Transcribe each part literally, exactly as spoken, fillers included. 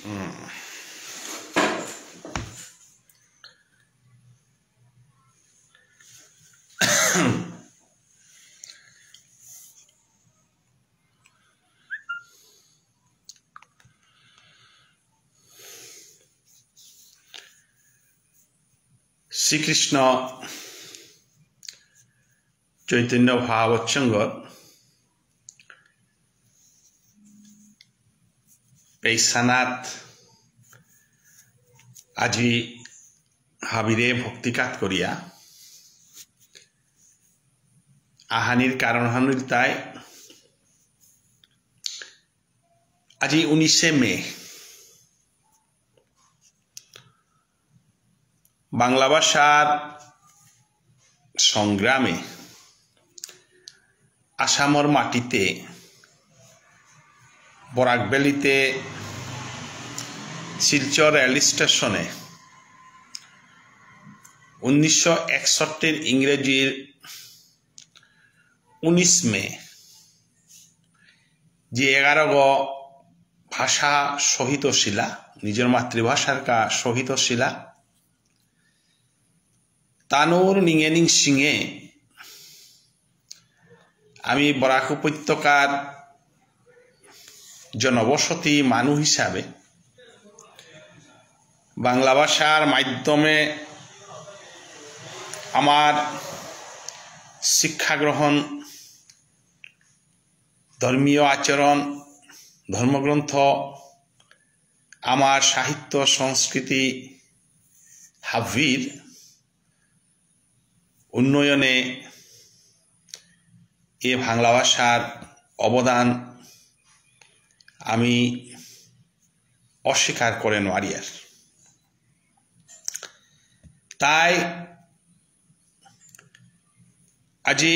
উম। শ্রীকৃষ্ণ চৈতন্য ভাগবত সংঘর এই সানাত আজি হাবিরে ভক্তিকাত করিয়া আহানির কারণ হান ইলতাই আজি উনিশে মে বাংলা ভাষার সংগ্রামে আসামর মাটিতে বরাক ভ্যালিতে শিলচর রেল স্টেশনে উনিশশো একষট্টির ইংরেজির উনিশ মে যে এগারো গ ভাষা শহীদ শিলা, নিজের মাতৃভাষার কা শহীদ শিলা, তানুর নিঙে নিংসিঙে আমি বরাক উপত্যকার জনবসতি মানু হিসাবে বাংলা ভাষার মাধ্যমে আমার শিক্ষা গ্রহণ, ধর্মীয় আচরণ, ধর্মগ্রন্থ, আমার সাহিত্য সংস্কৃতি হাবির উন্নয়নে এ বাংলা ভাষার অবদান আমি অস্বীকার করে নোয়ারিয়ার। তাই আজি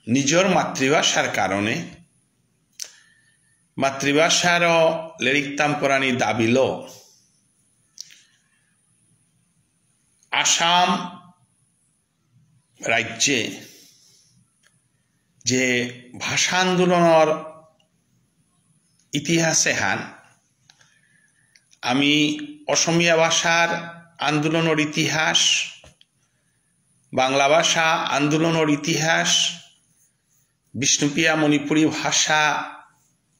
নিজর মাতৃভাষার কারণে মাতৃভাষার লেরিক তাম করানি দাবিল আসাম রাজ্যে যে ভাষা আন্দোলনর ইতিহাস এহান আমি অসমীয়া ভাষার আন্দোলনর ইতিহাস, বাংলা ভাষা আন্দোলনর ইতিহাস, বিষ্ণুপ্রিয়া মণিপুরী ভাষা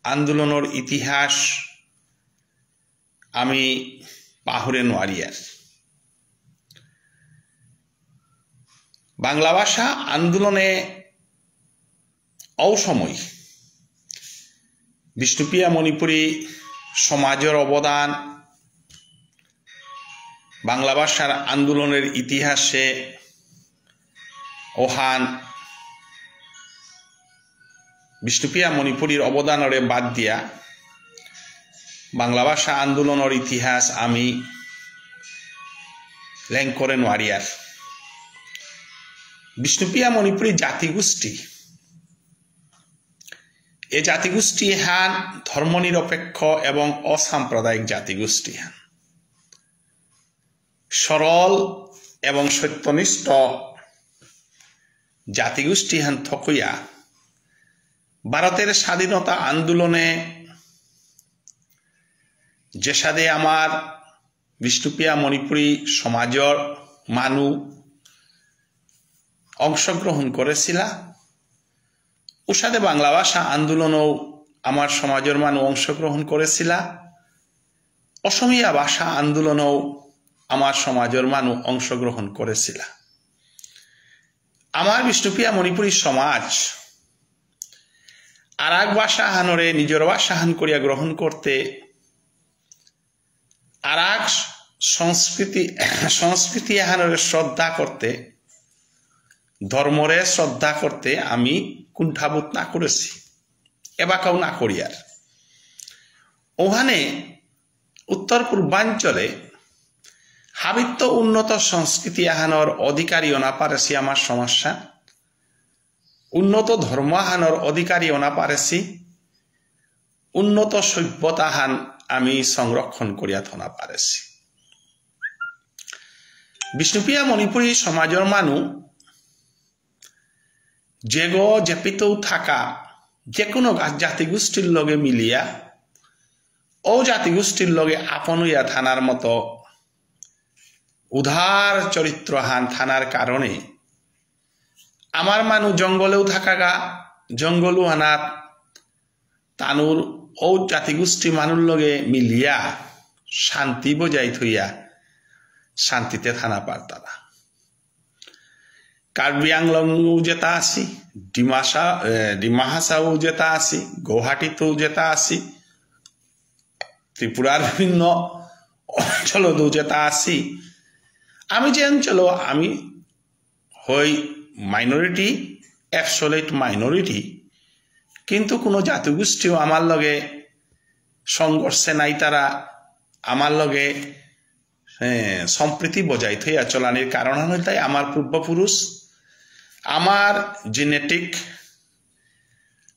আন্দোলনর ইতিহাস আমি পাহুরে নোয়ারিয়ার। বাংলা ভাষা আন্দোলনে ঔ সময় বিষ্ণুপ্রিয়া মণিপুরী সমাজর অবদান, বাংলা ভাষার আন্দোলনের ইতিহাসে ওহান বিষ্ণুপ্রিয়া মণিপুরীর অবদানরে বাদ দিয়া বাংলা ভাষা আন্দোলনের ইতিহাস আমি লেং করে নোয়ারিয়ার। বিষ্ণুপ্রিয়া মণিপুরী জাতিগোষ্ঠী, এ জাতিগোষ্ঠী এহান ধর্মনিরপেক্ষ এবং অসাম্প্রদায়িক জাতিগোষ্ঠী হান। সরল এবং সত্যনিষ্ঠ জাতিগোষ্ঠী হান থকইয়া ভারতের স্বাধীনতা আন্দোলনে যেসাদে আমার বিষ্ণুপ্রিয়া মণিপুরী সমাজর মানু অংশগ্রহণ করেছিলা, উসাদে বাংলা ভাষা আন্দোলনও আমার সমাজর মানু অংশগ্রহণ করেছিলা, অসমীয়া ভাষা আন্দোলনও আমার সমাজর মানু অংশগ্রহণ করেছিলা। আমার বিষ্ণুপ্রিয়া মণিপুরী সমাজ আর এক ভাষা হানরে নিজর ভাষা হান করিয়া গ্রহণ করতে, আর এক সংস্কৃতি, সংস্কৃতি হানরে শ্রদ্ধা করতে, ধর্মরে শ্রদ্ধা করতে আমি কুণ্ঠাবোধ না করেছি, এবাকাও না করিয়ার। ওখানে উত্তর পূর্বাঞ্চলে হাবিত্ত উন্নত সংস্কৃতি আহানর অধিকারী অনা পারেছি আমার সমাজহান, উন্নত ধর্ম আহানর অধিকারী অনা পারেছি, উন্নত সভ্যতা হান আমি সংরক্ষণ করিয়া থনা পারেছি। বিষ্ণুপ্রিয়া মণিপুরী সমাজর মানু যেগ যেপিতৌ থাকা যে কোনো গা-, জাতিগোষ্ঠীর লগে মিলিয়া ও জাতিগোষ্ঠীর লগে আপন হইয়া থানার মতো উদার চরিত্র হান থানার কারণে আমার মানু জঙ্গলেও থাকাগা, জঙ্গলও হানাত তানুর ও জাতিগোষ্ঠী মানুর লগে মিলিয়া শান্তি বজায় থইয়া শান্তিতে থানা পারতারা। কার্বি আংলং যেতা আছি, ডিমাসা, এ, ডিমা হাসাও যেতা আছি, গুয়াহাটিতেও যেতা আছি, ত্রিপুরার বিভিন্ন অঞ্চলতেও যেতা আছি, আমি যে অঞ্চল আমি হই minority, absolute minority, কিন্তু কোনো জাতিগোষ্ঠীও আমার লগে সংঘর্ষে নাই, তারা আমার লগে, এ, সম্প্রীতি বজায় থইয়া চলানির কারণ হইল তাই আমার পূর্বপুরুষ, আমার genetic,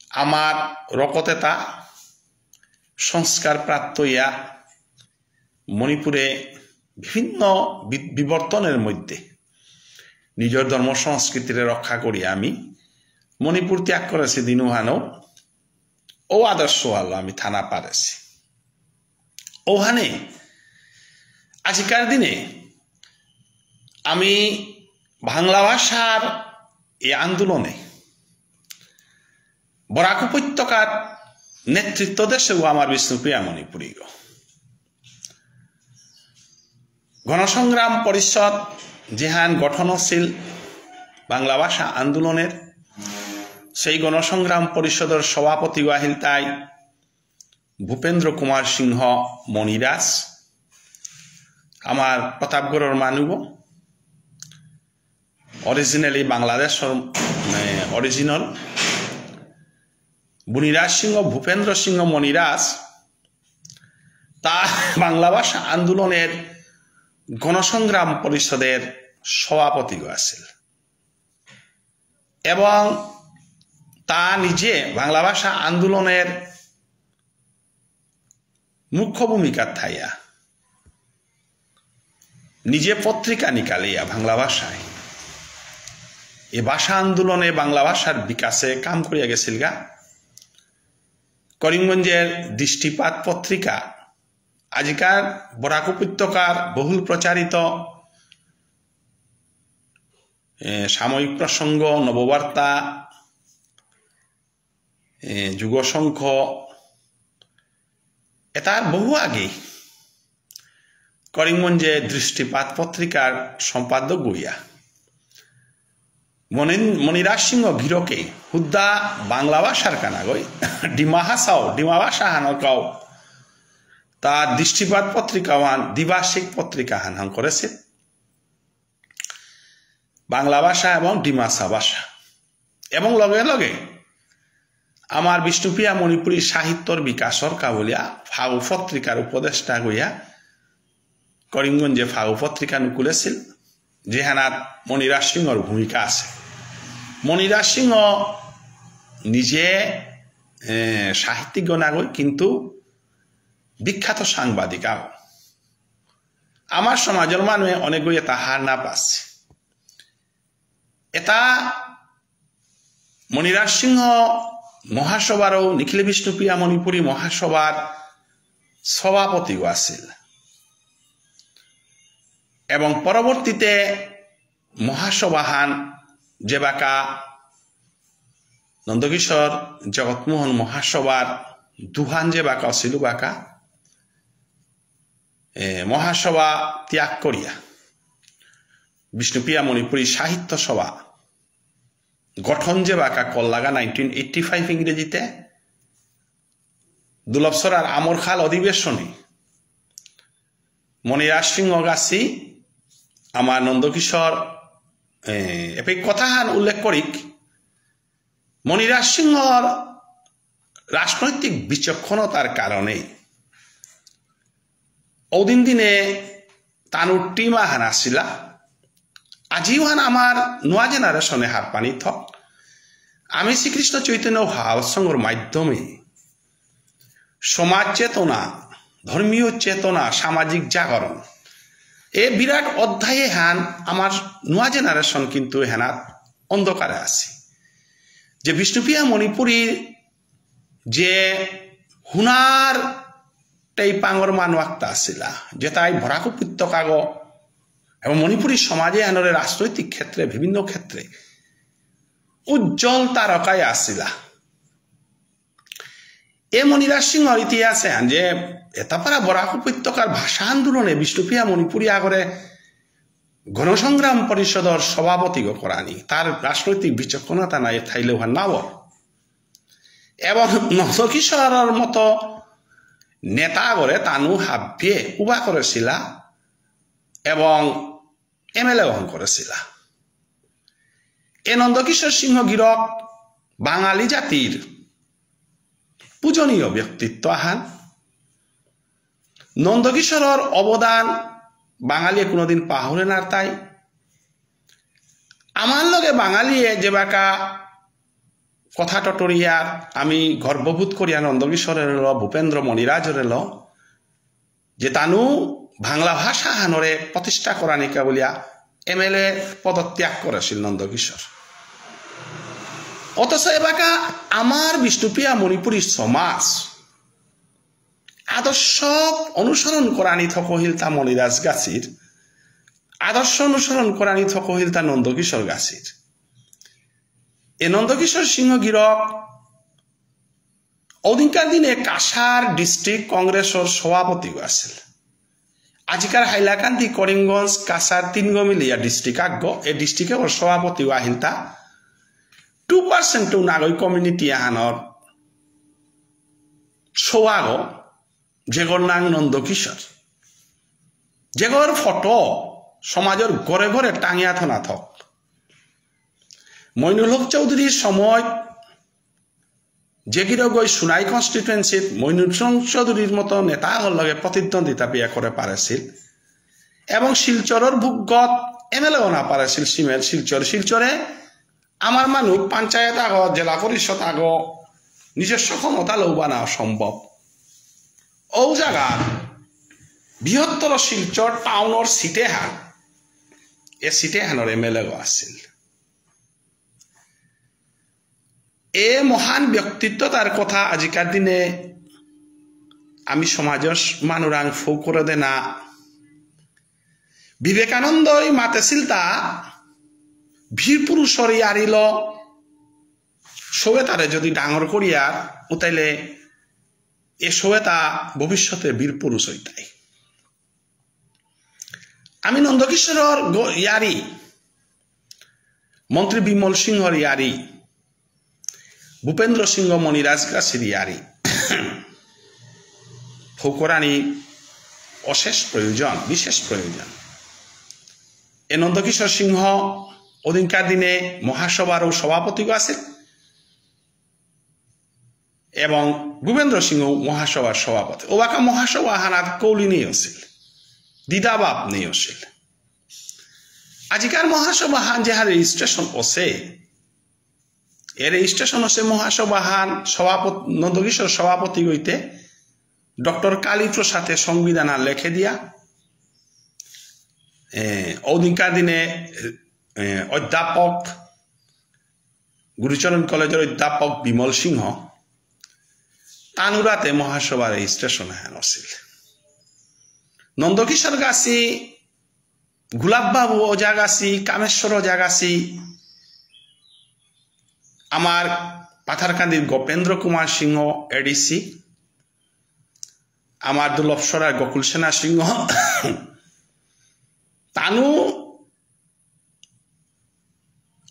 আমার রকতেতা সংস্কার প্রাপ্ত ইয়া মণিপুরে বিভিন্ন বি-, বিবর্তনের মধ্যে নিজের ধর্ম সংস্কৃতিরে রক্ষা করি আমি মণিপুর ত্যাগ করেছি দিনুহানো ও আদর্শ আলো আমি থানা পারেছি। ওখানে আজিকার দিনে আমি বাংলা ভাষার এই আন্দোলনে বরাক উপত্যকার নেতৃত্ব দেসেও আমার বিষ্ণুপ্রিয়া মণিপুরীগ। গণসংগ্রাম পরিষদ যেহান গঠন আছিল বাংলা ভাষা আন্দোলনের, সেই গণসংগ্রাম পরিষদর সভাপতি আহিল তাই ভূপেন্দ্র কুমার সিংহ মণিরাজ, আমার প্রতাপগড়র মানু, originally বাংলাদেশর, মানে, original। মণিরাজ সিংহ, ভূপেন্দ্র সিংহ মণিরাজ, তা বাংলা ভাষা আন্দোলনের গণসংগ্রাম পরিষদের সভাপতি আছিল এবং তা নিজে বাংলা ভাষা আন্দোলনের মুখ্য ভূমিকা থাইয়া নিজে পত্রিকা নিকালিয়া বাংলা ভাষায় এ ভাষা আন্দোলনে বাংলা ভাষার বিকাশে কাম করিয়া গেছিলগা। করিমগঞ্জের দৃষ্টিপাত পত্রিকা আজিকার বরাক উপত্যকার বহুল প্রচারিত, এ, সাময়িক প্রসঙ্গ, নববার্তা, এ, যুগশঙ্খ, এটার বহু আগে করিমগঞ্জে দৃষ্টিপাত পত্রিকার সম্পাদক গইয়া মণি-, মণিরাজ সিংহ গিরকে হুদ্দা বাংলা ভাষার কানাগই ডিমা হাসাও, ডিমা ভাষা হানকাও তার দৃষ্টিপাত পত্রিকা ওয়ান দ্বিভাষিক পত্রিকা হান হান করেছে। বাংলা ভাষা এবং ডিমাসা ভাষা এবং লগে লগে আমার বিষ্ণুপ্রিয়া মণিপুরী সাহিত্যর বিকাশর কাবুলিয়া ফাগু পত্রিকার উপদেষ্টা গইয়া করিমগঞ্জে ফাগু পত্রিকা নুকুলেছিল, যেহানাত মণিরাজ সিংহর ভূমিকা আছে। মণিরাজ সিংহ নিজে, এ, সাহিত্যিক নাগই, কিন্তু বিখ্যাত সাংবাদিক আগ। আমার সমাজর মানুয়ে অনেকগুলি এটা হার না পাচ্ছে। এটা মণিরাজ সিংহ মহাসভারও নিখিল বিষ্ণুপ্রিয়া মণিপুরী মহাসভার সভাপতিও আছিল এবং পরবর্তীতে মহাসভাহান যেবাকা নন্দকিশোর জগৎমোহন মহাসভার দুহান যেবাকা আছিল বাকা, এ, মহাসভা ত্যাগ করিয়া বিষ্ণুপ্রিয়া মণিপুরী সাহিত্য সভা গঠন যেবাকা করলাগা নাইনটিন এইটটি ফাইভ ইংরেজিতে দুর্লভ সরার আমরখাল অধিবেশনে মণিরাজ সিংহ গাছি আমার নন্দকিশোর, এ, এপে কথাহান উল্লেখ করিক, মণিরাজ সিংহর রাজনৈতিক বিচক্ষণতার কারণে ওদিন দিনে তানুর টিম আহান আসিলা। আজিও হান আমার নোয়া জেনারেশনে হারপানি থক। আমি শ্রীকৃষ্ণ চৈতন্য ভাব সংঘর মাধ্যমে সমাজ চেতনা, ধর্মীয় চেতনা, সামাজিক জাগরণ, এ বিরাট অধ্যায়ে হান আমার নোয়া জেনারেশন কিন্তু এহানাত অন্ধকারে আছে। যে বিষ্ণুপ্রিয়া মণিপুরীর যে হুনার টেইপাঙর মানু আকতা আসিলা, যেতাই বরাক উপত্যকাগ এবং মণিপুরী সমাজ এহানরে রাজনৈতিক ক্ষেত্রে, বিভিন্ন ক্ষেত্রে উজ্জ্বল তারকায় আসিলা। এ মণিরাজ সিংহর ইতিহাস এহান যে এতাপারা বরাক উপত্যকার ভাষা আন্দোলনে বিষ্ণুপ্রিয়া মণিপুরী আগরে গণসংগ্রাম পরিষদর সভাপতিগ করানি, তার রাজনৈতিক বিচক্ষণতা নাই থাইলেও হার নাওর। এবং নন্দকিশোরর মতো নেতা আগরে তানু হাবিয়ে উবা করেসিলা এবং এমএলএ গ্রহণ করেসিলা। এ নন্দকিশোর সিংহ গিরক বাঙালি জাতির পূজনীয় ব্যক্তিত্ব আহান। নন্দকিশোরর অবদান বাঙালিয়ে কোনোদিন পাহরে নারতাই। আমার লগে বাঙালিয়ে যেবাকা কথা টটরিয়ার আমি গর্ববোধ করিয়া নন্দকিশোরের ল, ভূপেন্দ্র মণিরাজরে ল, যে তানু বাংলা ভাষা হানরে প্রতিষ্ঠা করানিকা বুলিয়া এমএলএ পদত্যাগ করেসিল নন্দকিশোর। অথচ এবাকা আমার বিষ্ণুপ্রিয়া মণিপুরী সমাজ আদর্শ অনুসরণ করানি থকহিলতা মণিরাজ গাছির, আদর্শ অনুসরণ করানি থকহিলতা নন্দকিশোর গাছির। এ নন্দকিশোর সিংহ গিরক অদিনকার দিনে কাছাড় ডিস্ট্রিক্ট কংগ্রেসর সভাপতিও আছিল। আজিকার হাইলাকান্দি, করিমগঞ্জ, কাছাড় তিনগ মিলিয়া ডিস্ট্রিক্ট আগগ, এ ডিস্ট্রিক্টর সভাপতিও আহিলতা। টু পার্সেন্ট টু নাগই কমিউনিটি আহানর সভাগ, যেগর নাঙ নন্দকিশোর, যেগর ফটো সমাজর ঘরে ঘরে টাঙিয়া থনা থক। মইনুল হক চৌধুরীর সময় যেগিরগই সুনাই কনস্টিটুয়েন্সিত মইনুল হক চৌধুরীর মতো নেতা আগর লগে প্রতিদ্বন্দ্বিতা বিয়া করে পারেছিল এবং শিলচরর ভূগত এমএলএ না পারেছিল। সিমের শিলচর, শিলচরে আমার মানু পঞ্চায়েত আগ, জেলা পরিষদ আগ, নিজস্ব ক্ষমতা লৌবা না সম্ভব। ও জায়গা বৃহত্তর শিলচর টাউনর সিটে হান, এ সিটে হানর এমএলএ গো আছিল। এ মহান ব্যক্তিত্ব তার কথা আজিকার দিনে আমি সমাজর মানুরাং ফৌ করে দেনা। বিবেকানন্দই মাতেছিল তা বীর পুরুষর ইয়ারিল সৌয়েতারে যদি ডাঙর করিয়ার উতাইলে এ সৌয়েতা ভবিষ্যতে বীর পুরুষ হইতাই। আমি নন্দকিশোরর গ-, ইয়ারি, মন্ত্রী বিমল সিংহর ইয়ারি, ভূপেন্দ্র সিংহ মণিরাজ গাছির ইয়ারি ফৌকরানি অশেষ প্রয়োজন, বিশেষ প্রয়োজন। এ নন্দকিশোর সিংহ ওদিনকার দিনে মহাসভারও সভাপতিগ আছিল এবং ভূপেন্দ্র সিংহ মহাসভার সভাপতি। ওবাকা মহাসভা হানাত কৌলি নেই আছিল, দ্বিধাভাব নেই আছিল। আজিকার মহাসভা হান যে হার রেজিস্ট্রেশন আছে, এ রেজিস্ট্রেশন আছে মহাসভা হান সভাপতি, নন্দকিশোর সভাপতি হইতে ডক্টর কালীপ্রসাদে সংবিধান আর লেখে দিয়া, এ, ওদিনকার দিনে, এ, অধ্যাপক, গুরুচরণ কলেজের অধ্যাপক বিমল সিংহ, তানুরাতে মহাসভা রেজিস্ট্রেশন হেন আছিল। নন্দকিশোর গাছি, গোলাপবাবু ওজা গাছি, কামেশ্বর ওজা গাছি, আমার পাথারকান্দির গোপেন্দ্র কুমার সিংহ এডিসি, আমার দুর্লভসরার গোকুল সেনা সিংহ, তানু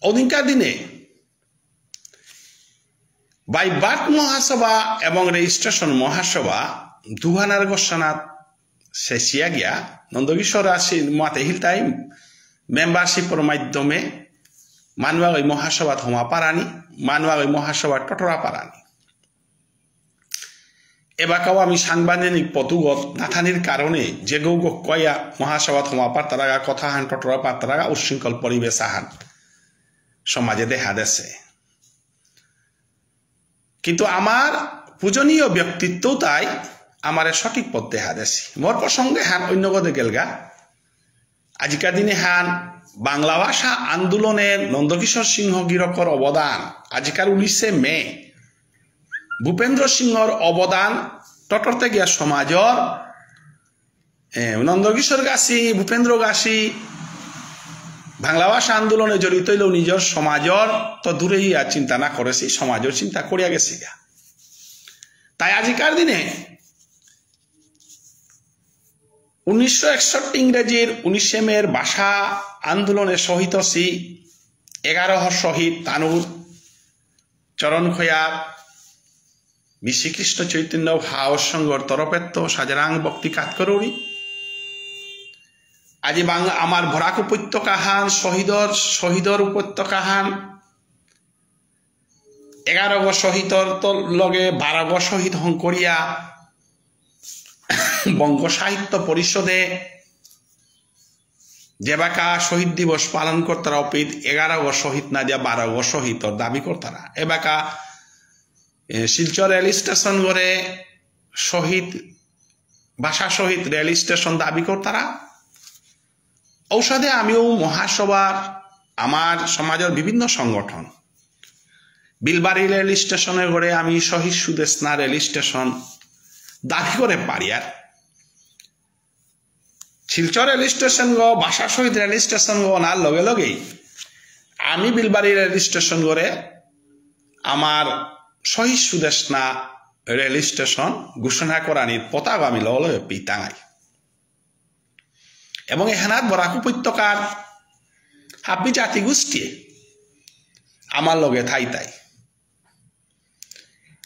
ওদিনকার দিনে by birth মহাসভা এবং রেজিস্ট্রেশন মহাসভা দুহানার গোসানাত শেষিয়া গিয়া নন্দকিশোর আসি মাতে হিলতাই মেম্বারশিপর মাধ্যমে মানুয়াগই মহাসভাত হমা পারানি, মানুয়াগই মহাসভাত টটরা পারানি। এবাকাও আমি সাংবিধানিক পতুগত নাথানির কারণে যে গৌ গো কয়া মহাসভাত হমা পারতারাগা, কথা হান টটরা পারতারাগা, উশৃঙ্খল পরিবেশ আহান সমাজে দেখা দেছে। কিন্তু আমার পূজনীয় ব্যক্তিত্ব তাই আমারে সঠিক পথ দেখা দেছে। মোর প্রসঙ্গে হান অন্য গদে গেলগা। আজিকার দিনে হান বাংলা ভাষা আন্দোলনে নন্দকিশোর সিংহ গিরকর অবদান, আজিকার উনিশে মে ভূপেন্দ্র সিংহর অবদান টটরতে গিয়া সমাজর, এ, নন্দকিশোর গাছি, ভূপেন্দ্র গাছি, বাংলা ভাষা আন্দোলনে জড়িত হইলেও নিজের সমাজর তো দূরে ইয়া চিন্তা না করেছি, সমাজর চিন্তা করিয়া গেছি গা। তাই আজিকার দিনে উনিশশো একষট্টি ইংরেজির উনিশে মের ভাষা আন্দোলনে শহীদ হসি এগারো শহীদ তানুর চরণ খয়া বি শ্রীকৃষ্ণ চৈতন্য ভাব সংঘর তরফেত্ত সাজারাং ভক্তি কাত করুরি। আজি বাং-, আমার বরাক উপত্যকা হান, শহীদর, শহীদর উপত্যকা হান, এগারো গো শহীদর তো লগে বারো গো শহীদ হংকরিয়া বঙ্গ সাহিত্য পরিষদে যেবাকা শহীদ দিবস পালন করতারা অপিত এগারো গো শহীদ না দিয়া বারো গো শহীদর দাবি করতারা। এবাকা, এ, শিলচর রেল স্টেশন গরে শহীদ, ভাষা শহীদ রেল স্টেশন দাবি করতারা। ঔষধে আমিও মহাসভার আমার সমাজের বিভিন্ন সংগঠন বিলবাড়ি রেল স্টেশনের গরে আমি শহীদ সুদেষ্ণা রেল স্টেশন দাবি করে পারিয়ার। শিলচর রেল স্টেশন গো, ভাষা শহীদ রেল স্টেশন গো অনার লগে লগেই আমি বিলবাড়ি রেল স্টেশন গরে আমার শহীদ সুদেষ্ণা রেল স্টেশন ঘোষণা করানির পতাকা আমি লগে লগে পিতাঙাই। এবং এহানাত বরাক উপত্যকার হাবি জাতিগোষ্ঠী আমার লগে থাইতাই।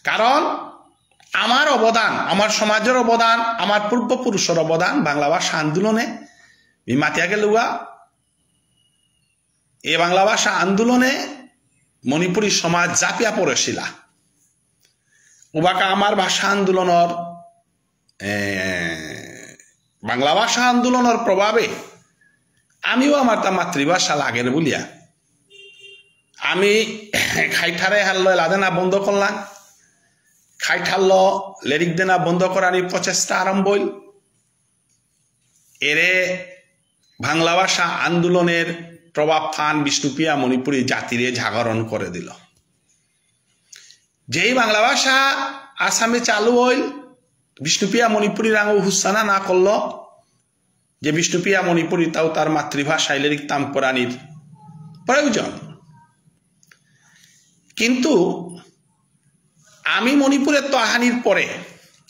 কারণ আমার অবদান, আমার সমাজের অবদান, আমার পূর্বপুরুষের অবদান বাংলা ভাষা আন্দোলনে মি মাতিয়া গেলুগা। এ বাংলা ভাষা আন্দোলনে মণিপুরী সমাজ জাপিয়া পড়েছিলা। উবাকা আমার ভাষা আন্দোলনর, এ, বাংলা ভাষা আন্দোলনর প্রভাবে আমিও আমার তা মাতৃভাষা লাগের বুলিয়া আমি খাইঠারে হাল্লো লাদেনা বন্ধ করলাম। খাইঠাল্লো লেরিক দেনা বন্ধ করানি প্রচেষ্টা আরম্ভ হইল। এরে বাংলা ভাষা আন্দোলনের প্রভাব ফান বিষ্ণুপ্রিয়া মণিপুরী জাতিরে জাগরণ করে দিল। যেই বাংলা ভাষা আসামে চালু হইল, বিষ্ণুপ্রিয়া মণিপুরী রাঙ হুসানা না করল যে বিষ্ণুপ্রিয়া মণিপুরী তাও তার মাতৃভাষায় লেরিক তাম করানির প্রয়োজন। কিন্তু আমি মণিপুরে তো আহানির পরে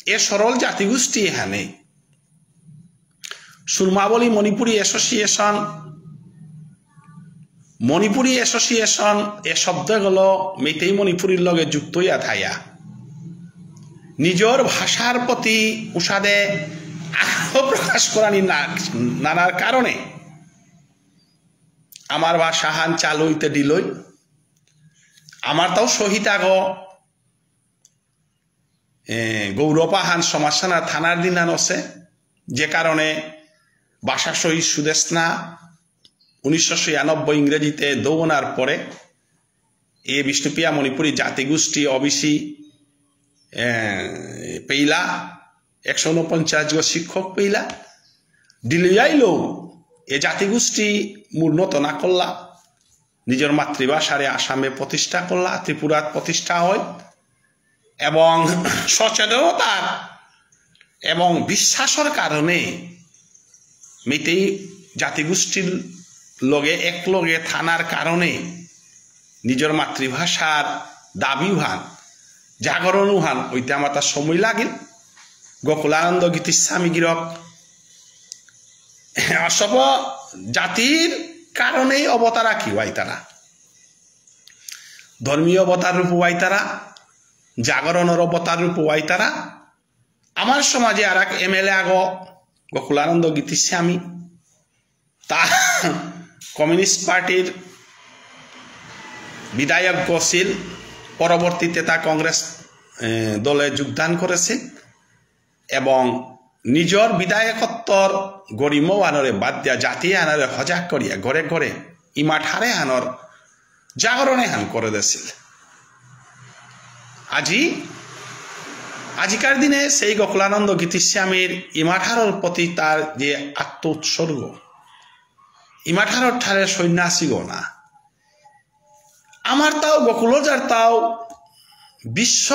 এ সরল জাতিগোষ্ঠী এহানে সুরমাবলী মণিপুরী এসোসিয়েশন, মণিপুরী এসোসিয়েশন এ শব্দগুলো মেইতেই মণিপুরীর লগে যুক্ত হইয়া থাইয়া নিজের ভাষার প্রতি উষাদে আগ্রহ প্রকাশ করানি না, নানার কারণে আমার ভাষাহান চালু হইতে ডিল হইল। আমার তাও শহীদ আগ এ, গৌরব আহান সমাজহানা থানার দিনান আছে, যে কারণে ভাষা শহীদ সুদেষ্ণা উনিশশো ছিয়ানব্বই ইংরেজিতে দৌনার পরে এ বিষ্ণুপ্রিয়া মণিপুরী জাতিগোষ্ঠী ওবিসি, এ, পেইলা একশো ঊনপঞ্চাশ গো শিক্ষক পেইলা। ডিলিয়াইলো এ জাতিগোষ্ঠী মূর্ণত না করলা, নিজের মাতৃভাষারে আসামে প্রতিষ্ঠা করলা, ত্রিপুরাত প্রতিষ্ঠা হয়। এবং সচেতনতার এবং বিশ্বাসের কারণে মেইতেই জাতিগোষ্ঠীর লগে একলগে থানার কারণে নিজের মাতৃভাষার দাবি উহান, জাগরণ উহান হইতে আমার তার সময় লাগিল। গোকুলানন্দ গীতিস্বামী গিরক সব জাতির কারণেই অবতারা কি হইতারা, ধর্মীয় অবতার রূপ হইতারা, জাগরণের অবতার রূপ হইতারা। আমার সমাজে আর এক এমএলএ আগ গোকুলানন্দ গীতিস্বামী, তা কমিউনিস্ট পার্টির বিধায়ক গছিল, পরবর্তীতে তা কংগ্রেস, এ, দলে যোগদান করেছে এবং নিজর বিধায়কত্বর গরিমা আনরে বাদ দিয়া জাতি আনরে হজাক করিয়া ঘরে ঘরে ইমাঠারে আনর জাগরণে হান করে দেছিল। আজি, আজিকার দিনে সেই গোকুলানন্দ গীতিস্বামীর ইমাঠারর প্রতি তার যে আত্ম উৎসর্গ, ইমাঠারর ঠারে সন্ন্যাসী গো না। আমার তাও গোকুল যার তাও বিশ্ব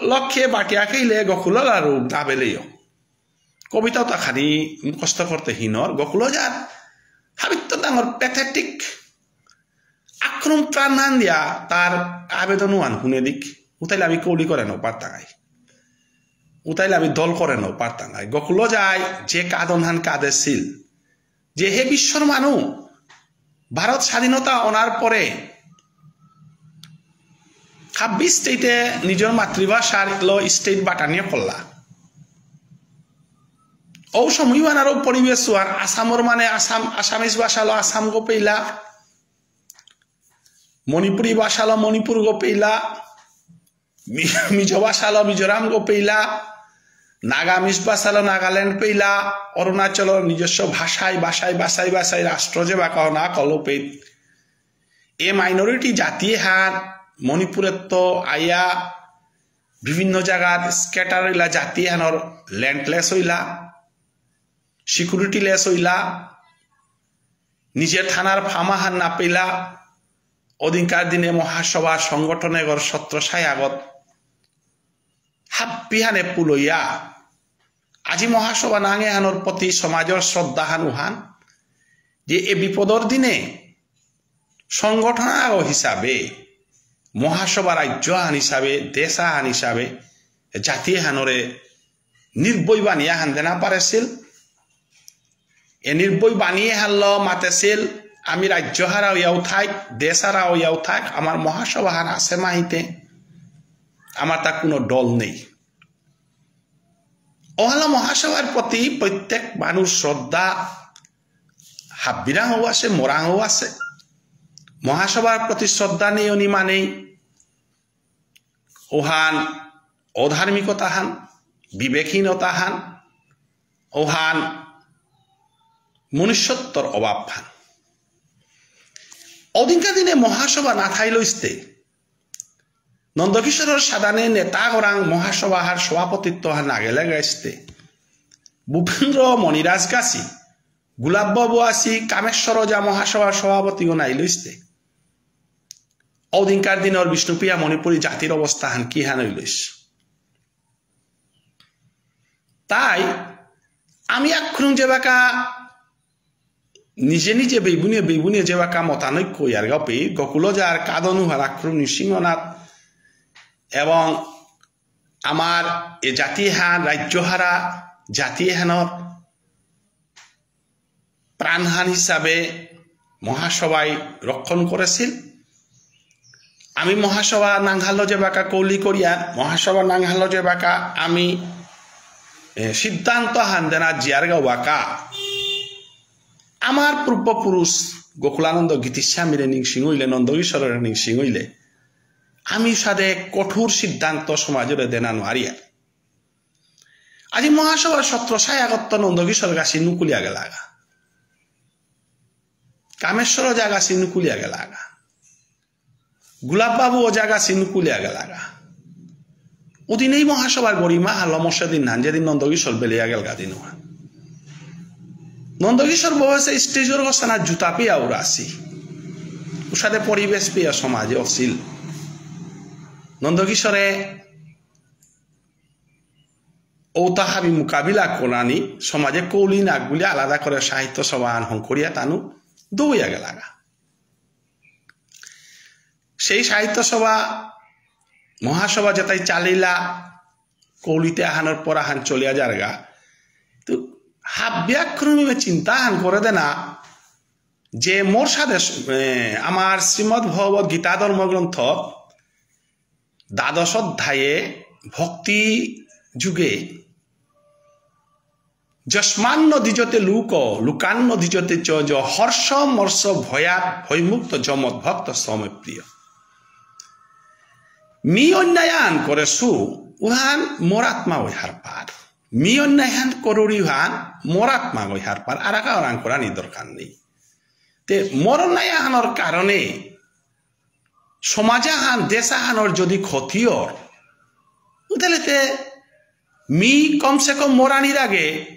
লক্ষ্যে বাটিয়া খেলে গোকুলর আর রূপ দাবেলেও। কবিতাও তা খানি মুখস্থ করতে হিনর গোকুল যার হাবিত্ত ডাঙর প্যাথেটিক আক্রম প্রাণহান দিয়া তার আবেদন ওয়ান হুনে দিক। উতাইলে আমি কৌলি করে নাও পারতাঙাই। উতাইলে আমি দল করে নাও পারতাঙাই। গোকুল যায় যে কাদনহান কাদেছিল, যে হে বিশ্বর মানু, ভারত স্বাধীনতা অনার পরে ছাব্বিশ স্টেটে নিজের মাতৃভাষার লো স্টেট বাটানিয়ে করলা। ও সময় বানারও পরিবেশ আর আসামর মানে আসাম, আসামিজ ভাষালো আসাম গোপেইলা, মণিপুরী ভাষালো মণিপুর গোপেইলা, মি-, মিজো ভাষালো মিজোরাম গোপেইলা, নাগামিজ ভাষালো নাগাল্যান্ড পেইলা, অরুণাচলর নিজস্ব ভাষায়, ভাষায়, ভাষায়, ভাষায় রাষ্ট্র যে বাকা না কলো পেই। এ মাইনরিটি জাতি হান মণিপুরের তো আয়া বিভিন্ন জায়গার স্ক্যাটার ইলা জাতি হানর ল্যান্ডলেস হইলা, সিকিউরিটি লেস হইলা, নিজের থানার ফার্মা হান না পেলা, অধিকার দিনে মহাসভা সংগঠনে গর সত্র সায়াগত হাব্বিহানে পুলইয়া। আজি মহাসভা নাঙে হানোর প্রতি সমাজর শ্রদ্ধা হান উহান যে এ বিপদর দিনে সংগঠন আগ হিসাবে মহাসভা রাজ্য হান হিসাবে দেশ হান হিসাবে জাতি হানরে নির্ভয় বানিয়া হান দেনা পারেছিল। এ নির্ভয় বানিয়ে হানলো মাতেছিল, আমি রাজ্য হারাও ইয়াও থাক, দেশ হারাও ইয়াও থাক, আমার মহাসভা হান আছে মাহিতে, আমার তা কোনো দল নেই। ওহালো মহাসভার প্রতি প্রত্যেক মানুষ শ্রদ্ধা, হাব্বিরাংও আছে, মোরাংও আছে। মহাসভার প্রতি শ্রদ্ধা নেই অনি মানেই ওহান অধার্মিকতা হান, বিবেকহীনতা হান, ওহান মনুষ্যত্বর অভাব হান। অদিনকা দিনে মহাসভা না থাইল ইস্তে, নন্দকিশোরর সাদানে নেতা গরাং মহাসভা হার সভাপতিত্ব হান না গেলে গাইস্তে, ভূপেন্দ্র মণিরাজ গাছি, গোলাপ বাবু আসি, কামেশ্বর ওঝা মহাসভার সভাপতি গো নাই লইস্তে। অদিনকার দিনর বিষ্ণুপ্রিয়া মণিপুরী জাতির অবস্থা হান কি হান হইলইস। তাই আমি আক্রম যে বাকা নিজে নিজে বেইবুনিয়ে বেইবুনিয়ে যে বাকা মতানৈক্য ইয়ার গাপে গোকুল যার কাদনু হার আক্রম নৃসিংহনাথ এবং আমার এ জাতি হান রাজ্য হারা জাতি হানর প্রাণহান হিসাবে মহাসভায় রক্ষণ করেছিল। আমি মহাসভা নাংহালো যে বাকা কৌলি করিয়া, মহাসভা নাংহালো যে বাকা আমি, এ, সিদ্ধান্ত হান দেনা জিয়ারগা ওয়াকা। আমার পূর্বপুরুষ গোকুলানন্দ গীতিস্বামীরে নিংসিং হইলে, নন্দকিশোররে নিংসিং হইলে, আমি সাদে কঠোর সিদ্ধান্ত সমাজরে দেনা নোয়ারিয়া। আজি মহাসভার সত্র সায়াগত্ত নন্দকিশোর গাছি নুকুলিয়া গেলাগা। কামেশ্বর ওঝা গাছি নুকুলিয়া গেলাগা। গোলাপ বাবু ওঝা গাছি নুকুলিয়া গেলাগা। উদিনেই মহাসভার গরিমা হালো মসে দিন হান, যেদিন নন্দকিশোর বেলিয়া গেলগা দিন হান। নন্দকিশোর বয়সে স্টেজর গোসানা জুতা পিয়া উড়াসি। উসাদে পরিবেশ পিয়া সমাজে অসিল। নন্দকিশোরে ঔতা হাবি মোকাবিলা করানি সমাজে কৌলি নাগগুলি আলাদা করে সাহিত্য সভা আন হংকরিয়া তানু দৌয়া গেলাগা। সেই সাহিত্য সভা, মহাসভা যেটাই চালিলা, কৌলিতে আহানোর পর আহান চলিয়া যারগা। তো হাব্যাক্রমে চিন্তা আহান করে দেনা যে মোর সাদে, এ, আমার শ্রীমদ্ ভগবত গীতা ধর্মগ্রন্থ দ্বাদশ অধ্যায়ে ভক্তি যোগে যস্মান্ন দ্বিজতে লোক, লোকান্ন দ্বিজতে চ, য হর্ষ মর্ষ ভয়াত ভয়মুক্ত যমৎ ভক্ত সময় প্রিয়। মি অন্যায়ান করেসু, উহান মোর আত্মা ওই হারপার। মি অন্যায়ান করুরি উহান মোর আত্মা ওই হারপার। আরাকা ওরাং করানি দরকার নেই। তে মোর অন্যায়ানর কারণে সমাজ আহান, দেশ আহানর যদি ক্ষতি অর, উতাইলে তে মি কমসে কম মরানির আগে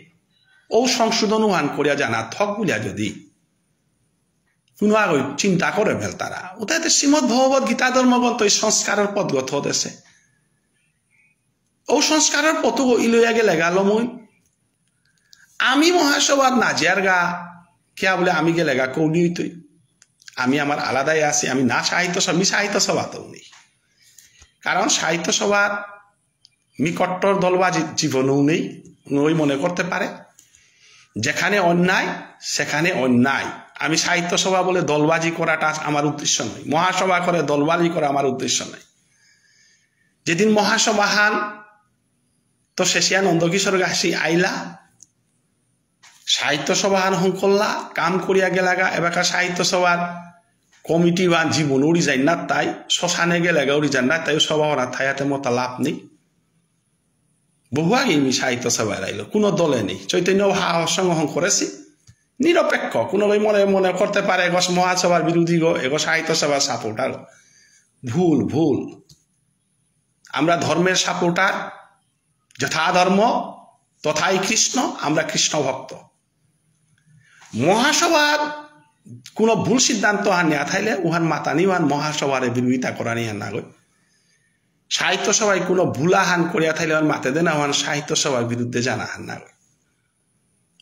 ও সংশোধন উহান করিয়া জানা থক বুলিয়া যদি কোনো আগই চিন্তা করে ফেলতারা, উতাইলে তে শ্রীমদ্ ভগবত গীতা ধর্মগ্রন্থ এই সংস্কারর পথগত দেশে। ও সংস্কারর পথগ ইলয়া গেলেগা লমই। আমি মহাসভাত না যারগা, কিয়া বুলে আমি গেলেগা কৌলি হইতই। আমি আমার আলাদাই আছি, আমি না সাহিত্য সভা, আমি সাহিত্য সভাতেও নেই। কারণ সাহিত্য সভার মি কট্টর দলবাজি জীবনেও নেই, ওই মনে করতে পারে। যেখানে অন্যায়, সেখানে অন্যায়। আমি সাহিত্য সভা বলে দলবাজি করাটা আমার উদ্দেশ্য নয়, মহাসভা করে দলবাজি করা আমার উদ্দেশ্য নয়। যেদিন মহাসভাহান তো শেষিয়া নন্দকিশোর গাছি আইলা, সাহিত্য সভাহান হংকল্লা, কাম করিয়া গেলাগা, এবাকা সাহিত্য সভার কমিটি বা জীবন উড়ি যায় না তাই, শ্মশানে গেলাগা উড়ি যায় না তাই, সভা ওরা থায়াতে মতা লাভ নেই। বহু আগে মি সাহিত্য সভায় আইলো, কোনো দলে নেই। চৈতন্য সাহস সংঘ হংকরেছি, নিরপেক্ষ, কোনো লই মনে মনে করতে পারে, এগো মহাসভার বিরোধী গো, এগো সাহিত্য সভার সাপোর্টার। ভুল, ভুল। আমরা ধর্মের সাপোর্টার, যথা ধর্ম তথাই কৃষ্ণ, আমরা কৃষ্ণ ভক্ত। মহাসভার কোনো ভুল সিদ্ধান্ত হান নিয়া থাইলে উহান মাতানি, উহান মহাসভারে বিরোধিতা করানি হান নাগই। সাহিত্য সভায় কোনো ভুল আহান করিয়া থাইলে উহান মাতে দেনা, উহান সাহিত্য সভার বিরুদ্ধে জানা হান নাগই।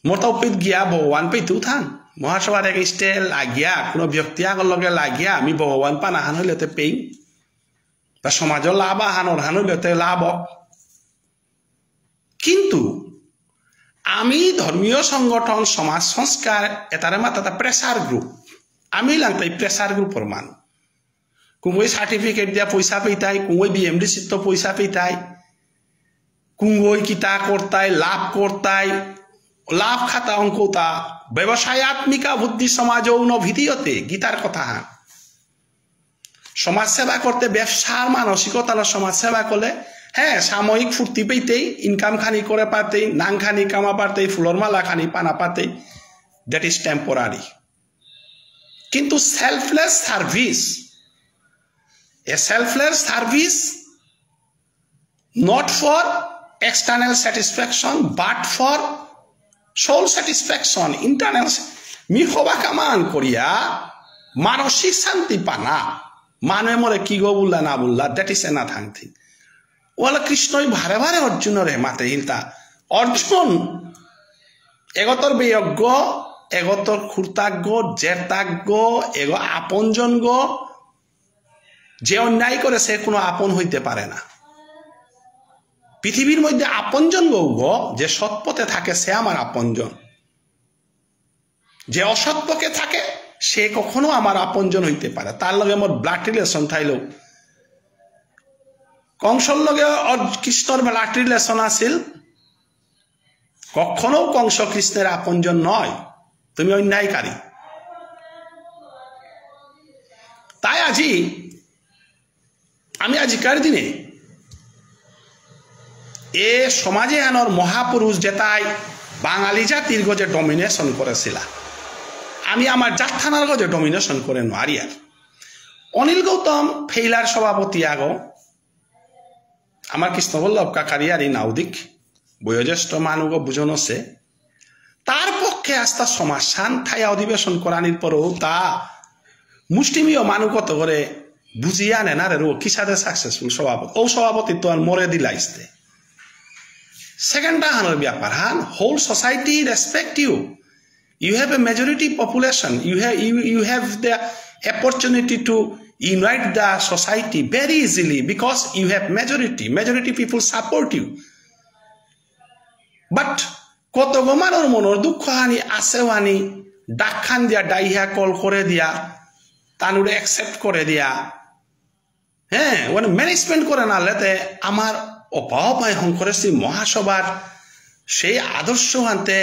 মোটা উপিত গিয়া ভগবান পেইতেও থান। মহাসভার এগেইনস্টে লাগিয়া, কোনো ব্যক্তি আগর লগে লাগিয়া আমি ভগবান পানা হান হইলে তে পেইম। বা সমাজর লাভ আহান অর হান হইলে তে লাভ। কিন্তু আমি ধর্মীয় সংগঠন, সমাজ সংস্কার, এতারে মাতাতা প্রেশার গ্রুপ। আমি লাগতাই প্রেশার গ্রুপর মানু। কুঙ্গই সার্টিফিকেট দিয়া পয়সা পেইতাই, কুঙ্গই বিএমডিসিত্ত পয়সা পেইতাই, কুঙ্গই কিতা করতাই, লাভ করতাই, লাভ খাতা অঙ্কতা, ব্যবসায়াত্মিকা বুদ্ধি সমাজৌ ন ভিদীয়তে, গীতার কথা হান। সমাজ সেবা করতে ব্যবসার মানসিকতা হলো সমাজ সেবা করলে, হ্যাঁ, সাময়িক ফুর্তি পেইতেই, ইনকাম খানি করে পারতেই, নাং খানি কামা পারতেই, ফুলর মালা খানি পানা পারতেই, that is temporary। কিন্তু selfless service, A selfless service not for external satisfaction, but for soul satisfaction, internal। Me হবা কামান করিয়া মানসিক শান্তি পানা, মানে মোরে কি গো বুল্লা না Bulla, that is another thing। OLA কৃষ্ণই বারে বারে অর্জুনরে মাতে হিলতা, অর্জুন, এগতর বেয়জ্ঞ, এগতর খুরতাজ্ঞ, জেরতাজ্ঞ, এগো আপনজন গো, যে অন্যায় করে সে কোনো আপন হইতে পারে না। পৃথিবীর মধ্যে আপনজন গৌগ, যে সৎপথে থাকে সে আমার আপনজন, যে অসৎ পথে থাকে সে কখনো আমার আপনজন হইতে পারে। তার লগে আমার ব্লাড রিলেশন থাইলেও, কংসর লগে অর-, কৃষ্ণর ব্লাড রিলেশন আছিল, কখনো কংস কৃষ্ণের আপনজন নয়, তুমি অন্যায়কারী। তাই আজি আমি আজিকার দিনে এ সমাজ এহানর মহাপুরুষ যেতাই বাঙালি জাতির গজে ডমিনেশন করেছিলা, আমি আমার জাতহানর গজে ডমিনেশন করে নোয়ারিয়ার। অনিল গৌতম ফেইলার সভাপতি আগো, আমার কৃষ্ণবল্লভ কাকারিয়ারি নাউদিক, বয়োজ্যেষ্ঠ মানুগ বুঝন আছে, তার পক্ষে আস্তা সমাজহান থায়া অধিবেশন করানির পরেও তা মুষ্টিমেয় মানুগত করে বুঝিয়া নেনারে রো কিসাদে সাকসেসফুল সভাপতি। ও সভাপতি তো আর মরে দিলাইস্তে। সেকেন্ড হানর ব্যাপার হান, whole society respect you. You have a majority population. You have, you, you have the opportunity to unite the society very easily because you have majority. Majority people support you. But কতগো মানুর মনর দুঃখ হানি আছে হানি, ডাক খান দিয়া, ডাইহা কল করে দিয়া, তানুরে অ্যাকসেপ্ট করে দিয়া, হ্যাঁ, মানে ম্যানেজমেন্ট করে না লেতে আমার অপা অপায় হংকরেসি মহাসভার সেই আদর্শ হানতে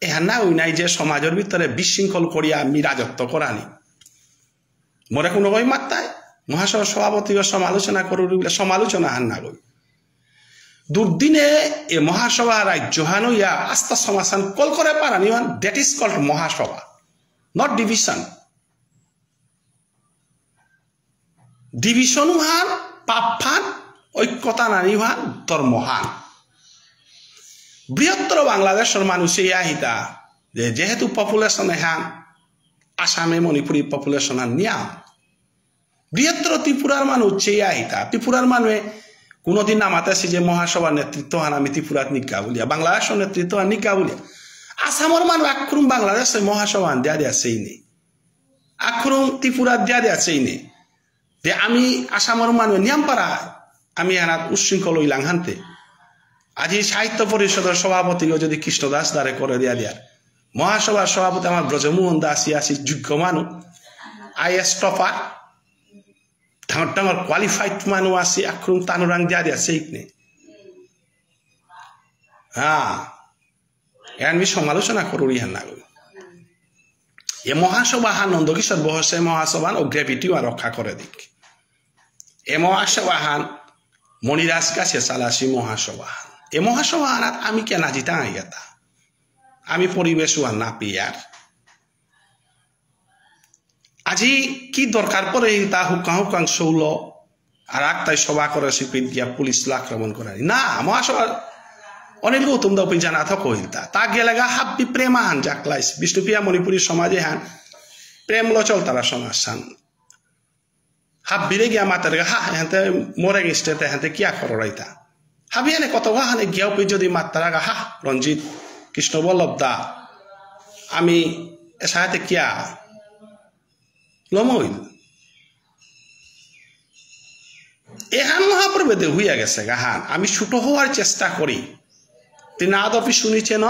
এহান না হই নাই যে সমাজের ভিতরে বিশৃঙ্খল করিয়া আমি রাজত্ব করানি। মোরে কোনো কই মাত্তায় মহাসভার সভাপতিও সমালোচনা করুরি বুলে সমালোচনা হান না কই। দুর্দিনে এ মহাসভা রাজ্য হান ইয়া আস্তা সমাজ হান কল করে পারানি হান, that is called Mahasabha, not division। Division হান, পাপ হান, ঐক্যতা নানি হান, ধর্ম হান। বৃহত্তর বাংলাদেশের মানুষে ইয়া হিতা যে যেহেতু পপুলেশন এহান আসামে মণিপুরি পপুলেশন হান নিয়াম। বৃহত্তর ত্রিপুরার মানুষ চেয়ে আহিতা। ত্রিপুরার মানুষে কোনোদিন না মাতেসি যে মহাসভার নেতৃত্ব হান আমি ত্রিপুরাত নিকা বুলিয়া, বাংলাদেশর নেতৃত্ব হান নিকা বুলিয়া। আসামর মানু আক্রম বাংলাদেশে মহাসভা হান দিয়া দিয়া সেই নেই। আক্রম ত্রিপুরাত দিয়া দিয়া সেই নেই। যে আমি আসামর মানু নিয়াম পারা, আমি এনাত উশৃঙ্খল হইলাম হানতে। আজি সাহিত্য পরিষদর সভাপতিও যদি কৃষ্ণদাস দারে করে দিয়া দিয়ার, মহাসভার সভাপতি আমার ব্রজমোহন দাস আসি যোগ্য মানু, আইএস টপার, ডাঙর ডাঙর কোয়ালিফাইড মানু আসি, আক্রম তানুরাং দিয়া দিয়া সেই নেই। হ্যাঁ, এহান আমি সমালোচনা করুরি হান নাগো। এ মহাসভা হান নন্দকিশোর বহসে মহাসভা হান ও গ্র্যাভিটি আর রক্ষা করে দিক। এ মহাসভা হান মণিরাজ কাছে চালাসি মহাসভা হান। এ মহাসভা হানাত আমি কেন জিতা আইগাতা? আমি পরিবেশ ওয়ান না পিয়ার। আজি কি দরকার পড়ে ইলতা হুকাং হুকাং সৌল আর আকতাই সভা করে সিপিত গিয়া পুলিশ আক্রমণ করে? না, মহাসভা অনিল গৌতম দাও পি জানা থক ইলতা। তা গেলেগা হাব্বি প্রেম আহান জাকলাইস। বিষ্ণুপ্রিয়া মণিপুরী সমাজে হান প্রেম লো চলতারা সমাজ হান। হাব্বিরে গিয়া মাতার গা, হা, এহানতে মোরে গিস্টেতে এহানতে কিয়া কররাইতা? হাবিয়ানে কত গা হানে গিয়াও পি যদি মাতারা গা, হা, রঞ্জিত, কৃষ্ণবল্লভ দা, আমি এসাহাতে কিয়া লমইল। এহান মহাপ্রভুতে হইয়া গেছে গাহান। আমি ছোট হওয়ার চেষ্টা করি। তৃণাদপি শুনিছে ন,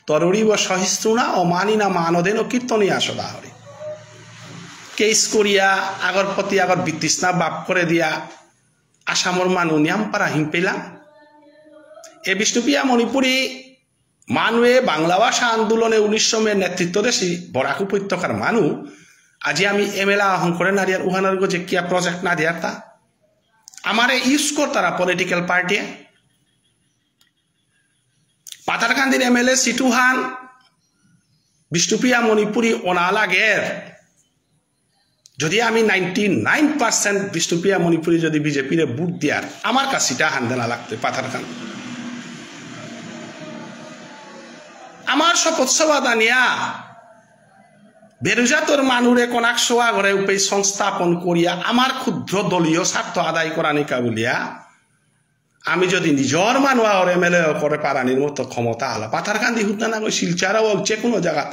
তরুরীব সহিষ্ণুনা, অমানিনা মানদেন কীর্তনে আসদা হরি। কেস করিয়া আগর প্রতি আগর বিতৃষ্ণা বাপ করে দিয়া আসামর মানু নিয়াম পারা হিম পেলাম। এ বিষ্ণুপ্রিয়া মণিপুরী মানুয়ে বাংলা ভাষা আন্দোলনে উনিশশো মে নেতৃত্ব দেসি বরাক উপত্যকার মানু, আজি আমি এমএলএ আহং করে নারিয়ার উহানার গজে কিয়া প্রজেক্ট না দিয়ার তা? আমারে ইউজ করতারা পলিটিক্যাল পার্টি। পাথারকান্দির এমএলএ সিটু হান বিষ্ণুপ্রিয়া মণিপুরী ওনা লাগের। যদি আমি নাইনটি নাইন পার্সেন্ট বিষ্ণুপ্রিয়া মণিপুরী যদি বিজেপিরে ভোট দিয়ার, আমার কাছে এটা হান দেনা লাগতো পাথারকান্দি। আমার শপথ সভা দানিয়া বেরুজাতর মানুরে কনাক সোয়া ঘরে উপে সংস্থাপন করিয়া আমার ক্ষুদ্র দলীয় স্বার্থ আদায় করানিকা বুলিয়া আমি যদি নিজর মানু আগর এমএলএ করে পারানির মতো ক্ষমতা আলা, পাথারকান্দি হুদ্দা না গই, শিলচর হোক, যে কোনো জায়গা,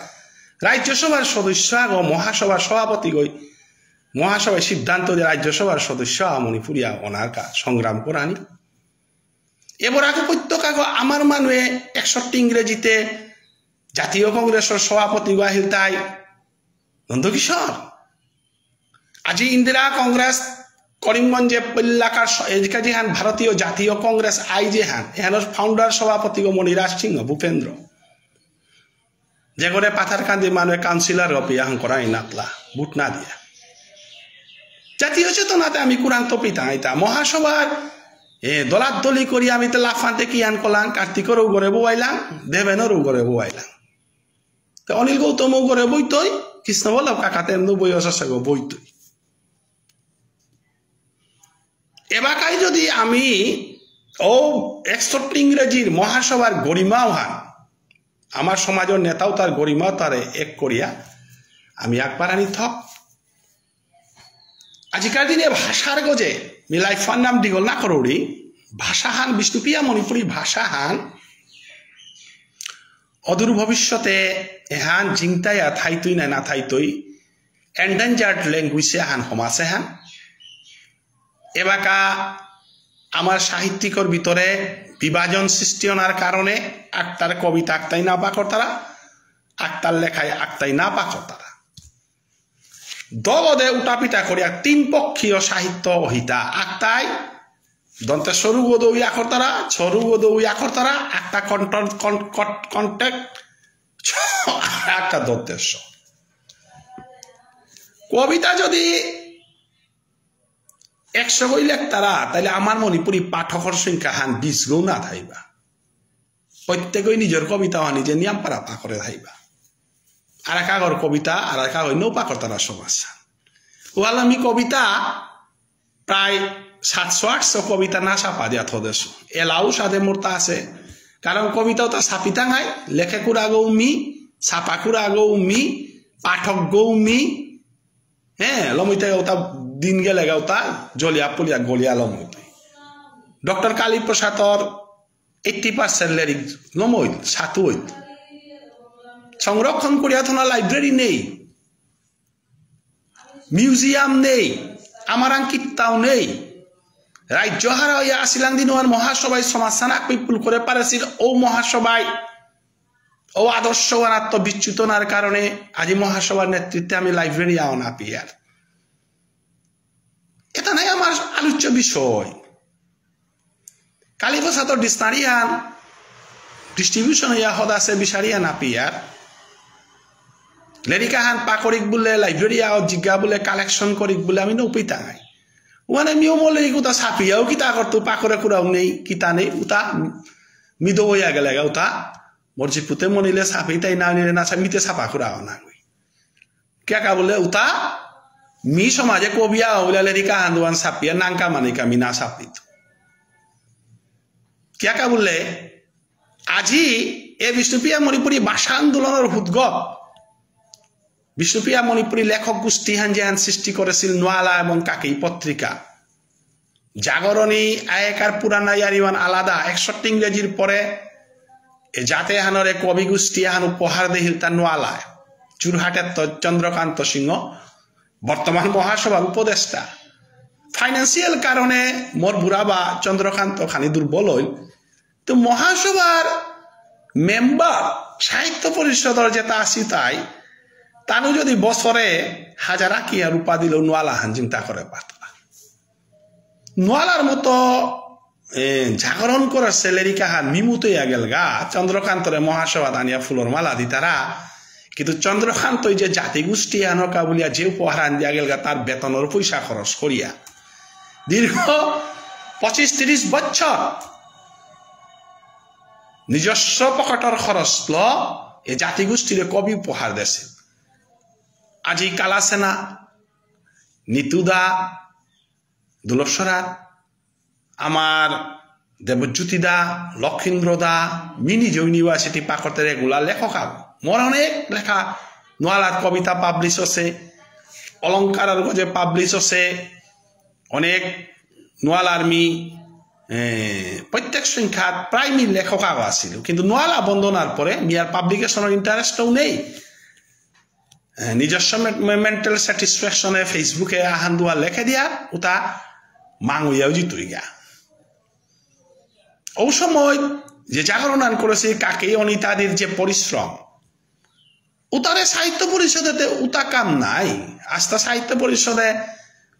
রাজ্যসভার সদস্য আগ, মহাসভার সভাপতি গই, মহাসভায় সিদ্ধান্ত দিয়ে রাজ্যসভার সদস্য আগ মণিপুরিয়া ওনার কা সংগ্রাম করানি। এবার আগে প্রত্যেক আগ আমার মানুয়ে একষট্টি ইংরেজিতে জাতীয় কংগ্রেসর সভাপতি গো আহিল তাই নন্দকিশোর। আজি ইন্দিরা কংগ্রেস করিমগঞ্জে পল্লাকার স-, এদিকে যেহান ভারতীয় জাতীয় কংগ্রেস আই যেহান, এহানোর ফাউন্ডার সভাপতি গো মণিরাজ সিংহ ভূপেন্দ্র। যে করে পাথারকান্দি মানুয়ে কাউন্সিলর গো পিয়া হান করা ইনাতলা, ভোট না দিয়া। জাতীয় চেতনাতে আমি কুরান তপিতা আইতা। মহাসভার, এ, দলাদলি করি আমি তো লাফান্তে কি আন কলাং, কার্তিকর উগরে বইলাং, দেবেনর উগরে বইলাং। তো অনিল গৌতম উগরে বইতই, কৃষ্ণবল্লভ কাকাতে এমন বই অসাসে গো বইতই। এবাকাই যদি আমি ও একষট্টি ইংরেজির মহাসভার গরিমাও হান, আমার সমাজের নেতাও তার গরিমাও তারে এক করিয়া আমি আকবার আনি থক। আজিকার দিনে ভাষার গজে মিলাই ফান্নাম দিগল না করুরি, ভাষা হান বিষ্ণুপ্রিয়া মণিপুরী ভাষা হান অদূর ভবিষ্যতে এহান জিংতায়া থাইতই না না থাইতই, এন্ডেঞ্জার্ড ল্যাঙ্গুয়েজ এহান হমাসে হান। এবাকা আমার সাহিত্যিকর ভিতরে বিভাজন সৃষ্টি হওয়ার কারণে আক্তার কবিতা আক্তাই না পাকরতারা, আক্তার লেখায় আক্তাই না পাকরতারা। দলদে উঠাপিঠা করিয়া তিন পক্ষীয় সাহিত্য অহিতা আক্তাই দন্তে সরু গদৌ ইয়া করতারা, সরু গদৌ ইয়া করতারা, আক্তা কন্টন-, কন-, কন-, কন্টেক্ট, আক্তা দন্তে স। কবিতা যদি একশো গই লেখতারা, তাহলে আমার মণিপুরী পাঠকর সংখ্যা হান বিশ গো না থাইবা। প্রত্যেকই নিজের কবিতা হানি যে নিয়াম পারা পাকরে থাইবা। আর এক আগর কবিতা, আর এক আগর নৌ পাকরতারা সমাজ। ওয়াল আমি কবিতা প্রায় সাতশো আটশো কবিতা না ছাপা দিয়া থদেশ। এলাও সাদে মোরতা আছে। কারণ কবিতাও তা ছাপিতাঙাই, লেখে কুড়া গৌ মি, ছাপা কুড়া গৌ মি, পাঠক গৌ মি, হ্যাঁ, লমইতে ওটা দিন গেলে গা ওটা জলিয়া পুলিয়া গলিয়া লমইতে। ডক্টর কালীপ্রসাদর এইট্টি পার্সেন্ট লেরিক লমইল, সাতু হইল। সংরক্ষণ করিয়া থনা লাইব্রেরি নেই, মিউজিয়াম নেই, আমার আং কিত্তাও নেই। রাজ্য হারা হইয়া আসিলাং দিন ওয়ান মহাসভায় সমাজ সানাক বিপুল করে পারেছিল। ও মহাসভায়, ও আদর্শ ওয়ানাত্ম বিচ্যুত নার কারণে আজি মহাসভার নেতৃত্বে আমি লাইব্রেরি আও না পিয়ার। এটা নাই আমার আলোচ্য বিষয়। কালীপ্রসাদর ডিকশনারি হান ডিস্ট্রিবিউশন ইয়া হদাসে বিচারিয়া না পিয়ার। লেরিকা হান পাকরিক বুলে লাইব্রেরি আও জিজ্ঞা বুলে কালেকশন করিক বুলে আমি নৌপিতা নাই। ওখানে মিও মলে উতা সাপিয়াও কিতা করতো পাকরে কুড়াও নেই, কিতা নেই, উতা মিদো হইয়া গেলে গা উতা। মোর জিপুতে মনিলে সাপি তাই না নিলে না সাপি মিতে সাপা কুড়াও না। কিয়া কা বুলে উতা মি সমাজে কবিয়া বুলে লেরিকা হান দুয়ান সাপিয়া নাংকা মানে কা মি না সাপিত। কিয়া কা বুলে আজি এ বিষ্ণুপ্রিয়া মণিপুরী ভাষা আন্দোলনর উদ্গত বিষ্ণুপ্রিয়া মণিপুরী লেখক গোষ্ঠী হান যে হান সৃষ্টি করেছিল নোয়ালা এবং কাকেই পত্রিকা। জাগরণী আয়েকার পুরানা ইয়ারিওয়ান আলাদা একষট্টি ইংরেজির পরে এ জাতে হানরে কবি গোষ্ঠী হান উপহার দেহিল তা নোয়ালায়। যোরহাটের তো চন্দ্রকান্ত সিংহ বর্তমান মহাসভার উপদেষ্টা। ফাইন্যান্সিয়াল কারণে মোর বুড়া বা চন্দ্রকান্ত খানি দুর্বল হইল। তো মহাসভার মেম্বার সাহিত্য পরিষদর যেটা আসি তাই তানু যদি বছরে হাজার আকিয়া রূপা দিলেও নোয়ালা হান চিন্তা করে পারত না। নোয়ালার মতো এ, জাগরণ করে ছেলেরিকা হান মিমুতে গেলগা চন্দ্রকান্তরে মহাসভা দানিয়া ফুলর মালা দিতারা। কিন্তু চন্দ্রকান্ত এই যে জাতিগোষ্ঠী আনকা বুলিয়া যে উপহার আন দিয়া গেলগা তার বেতনর পয়সা খরচ করিয়া দীর্ঘ পঁচিশ তিরিশ বছর নিজস্ব পকেটর খরচ ল এ জাতিগোষ্ঠীরে কবি উপহার দেছে। আজি কালাসেনা, নিতুদা, দুলসরা, আমার দেবজ্যোতি দা, লক্ষীন্দ্র দা, মিনি যে ইউনিভার্সিটি পাকতে রেগুলার লেখক আগ। মোর অনেক লেখা নোয়ালার কবিতা পাবলিশ আছে, অলংকারর গজে পাবলিশ আছে, অনেক নোয়ালার মি, এ, প্রত্যেক সংখ্যাত প্রায় মি লেখক আগ আছিল। কিন্তু নোয়ালা বন্ধনার পরে মি আর পাবলিকেশনর ইন্টারেস্টও নেই। এ, নিজস্ব মে-, মে-, মেন্টাল স্যাটিসফ্যাকশনে Facebook-এ আহান দুয়া লেখে দিয়া, উতা মাঙুইয়াও জিতুইগা। ও সময় যে জাগরণ আন করেছে কাকেই অনিতাদির যে পরিশ্রম, উতারে সাহিত্য পরিষদেতে উতা কাম নাই। আস্তা সাহিত্য পরিষদে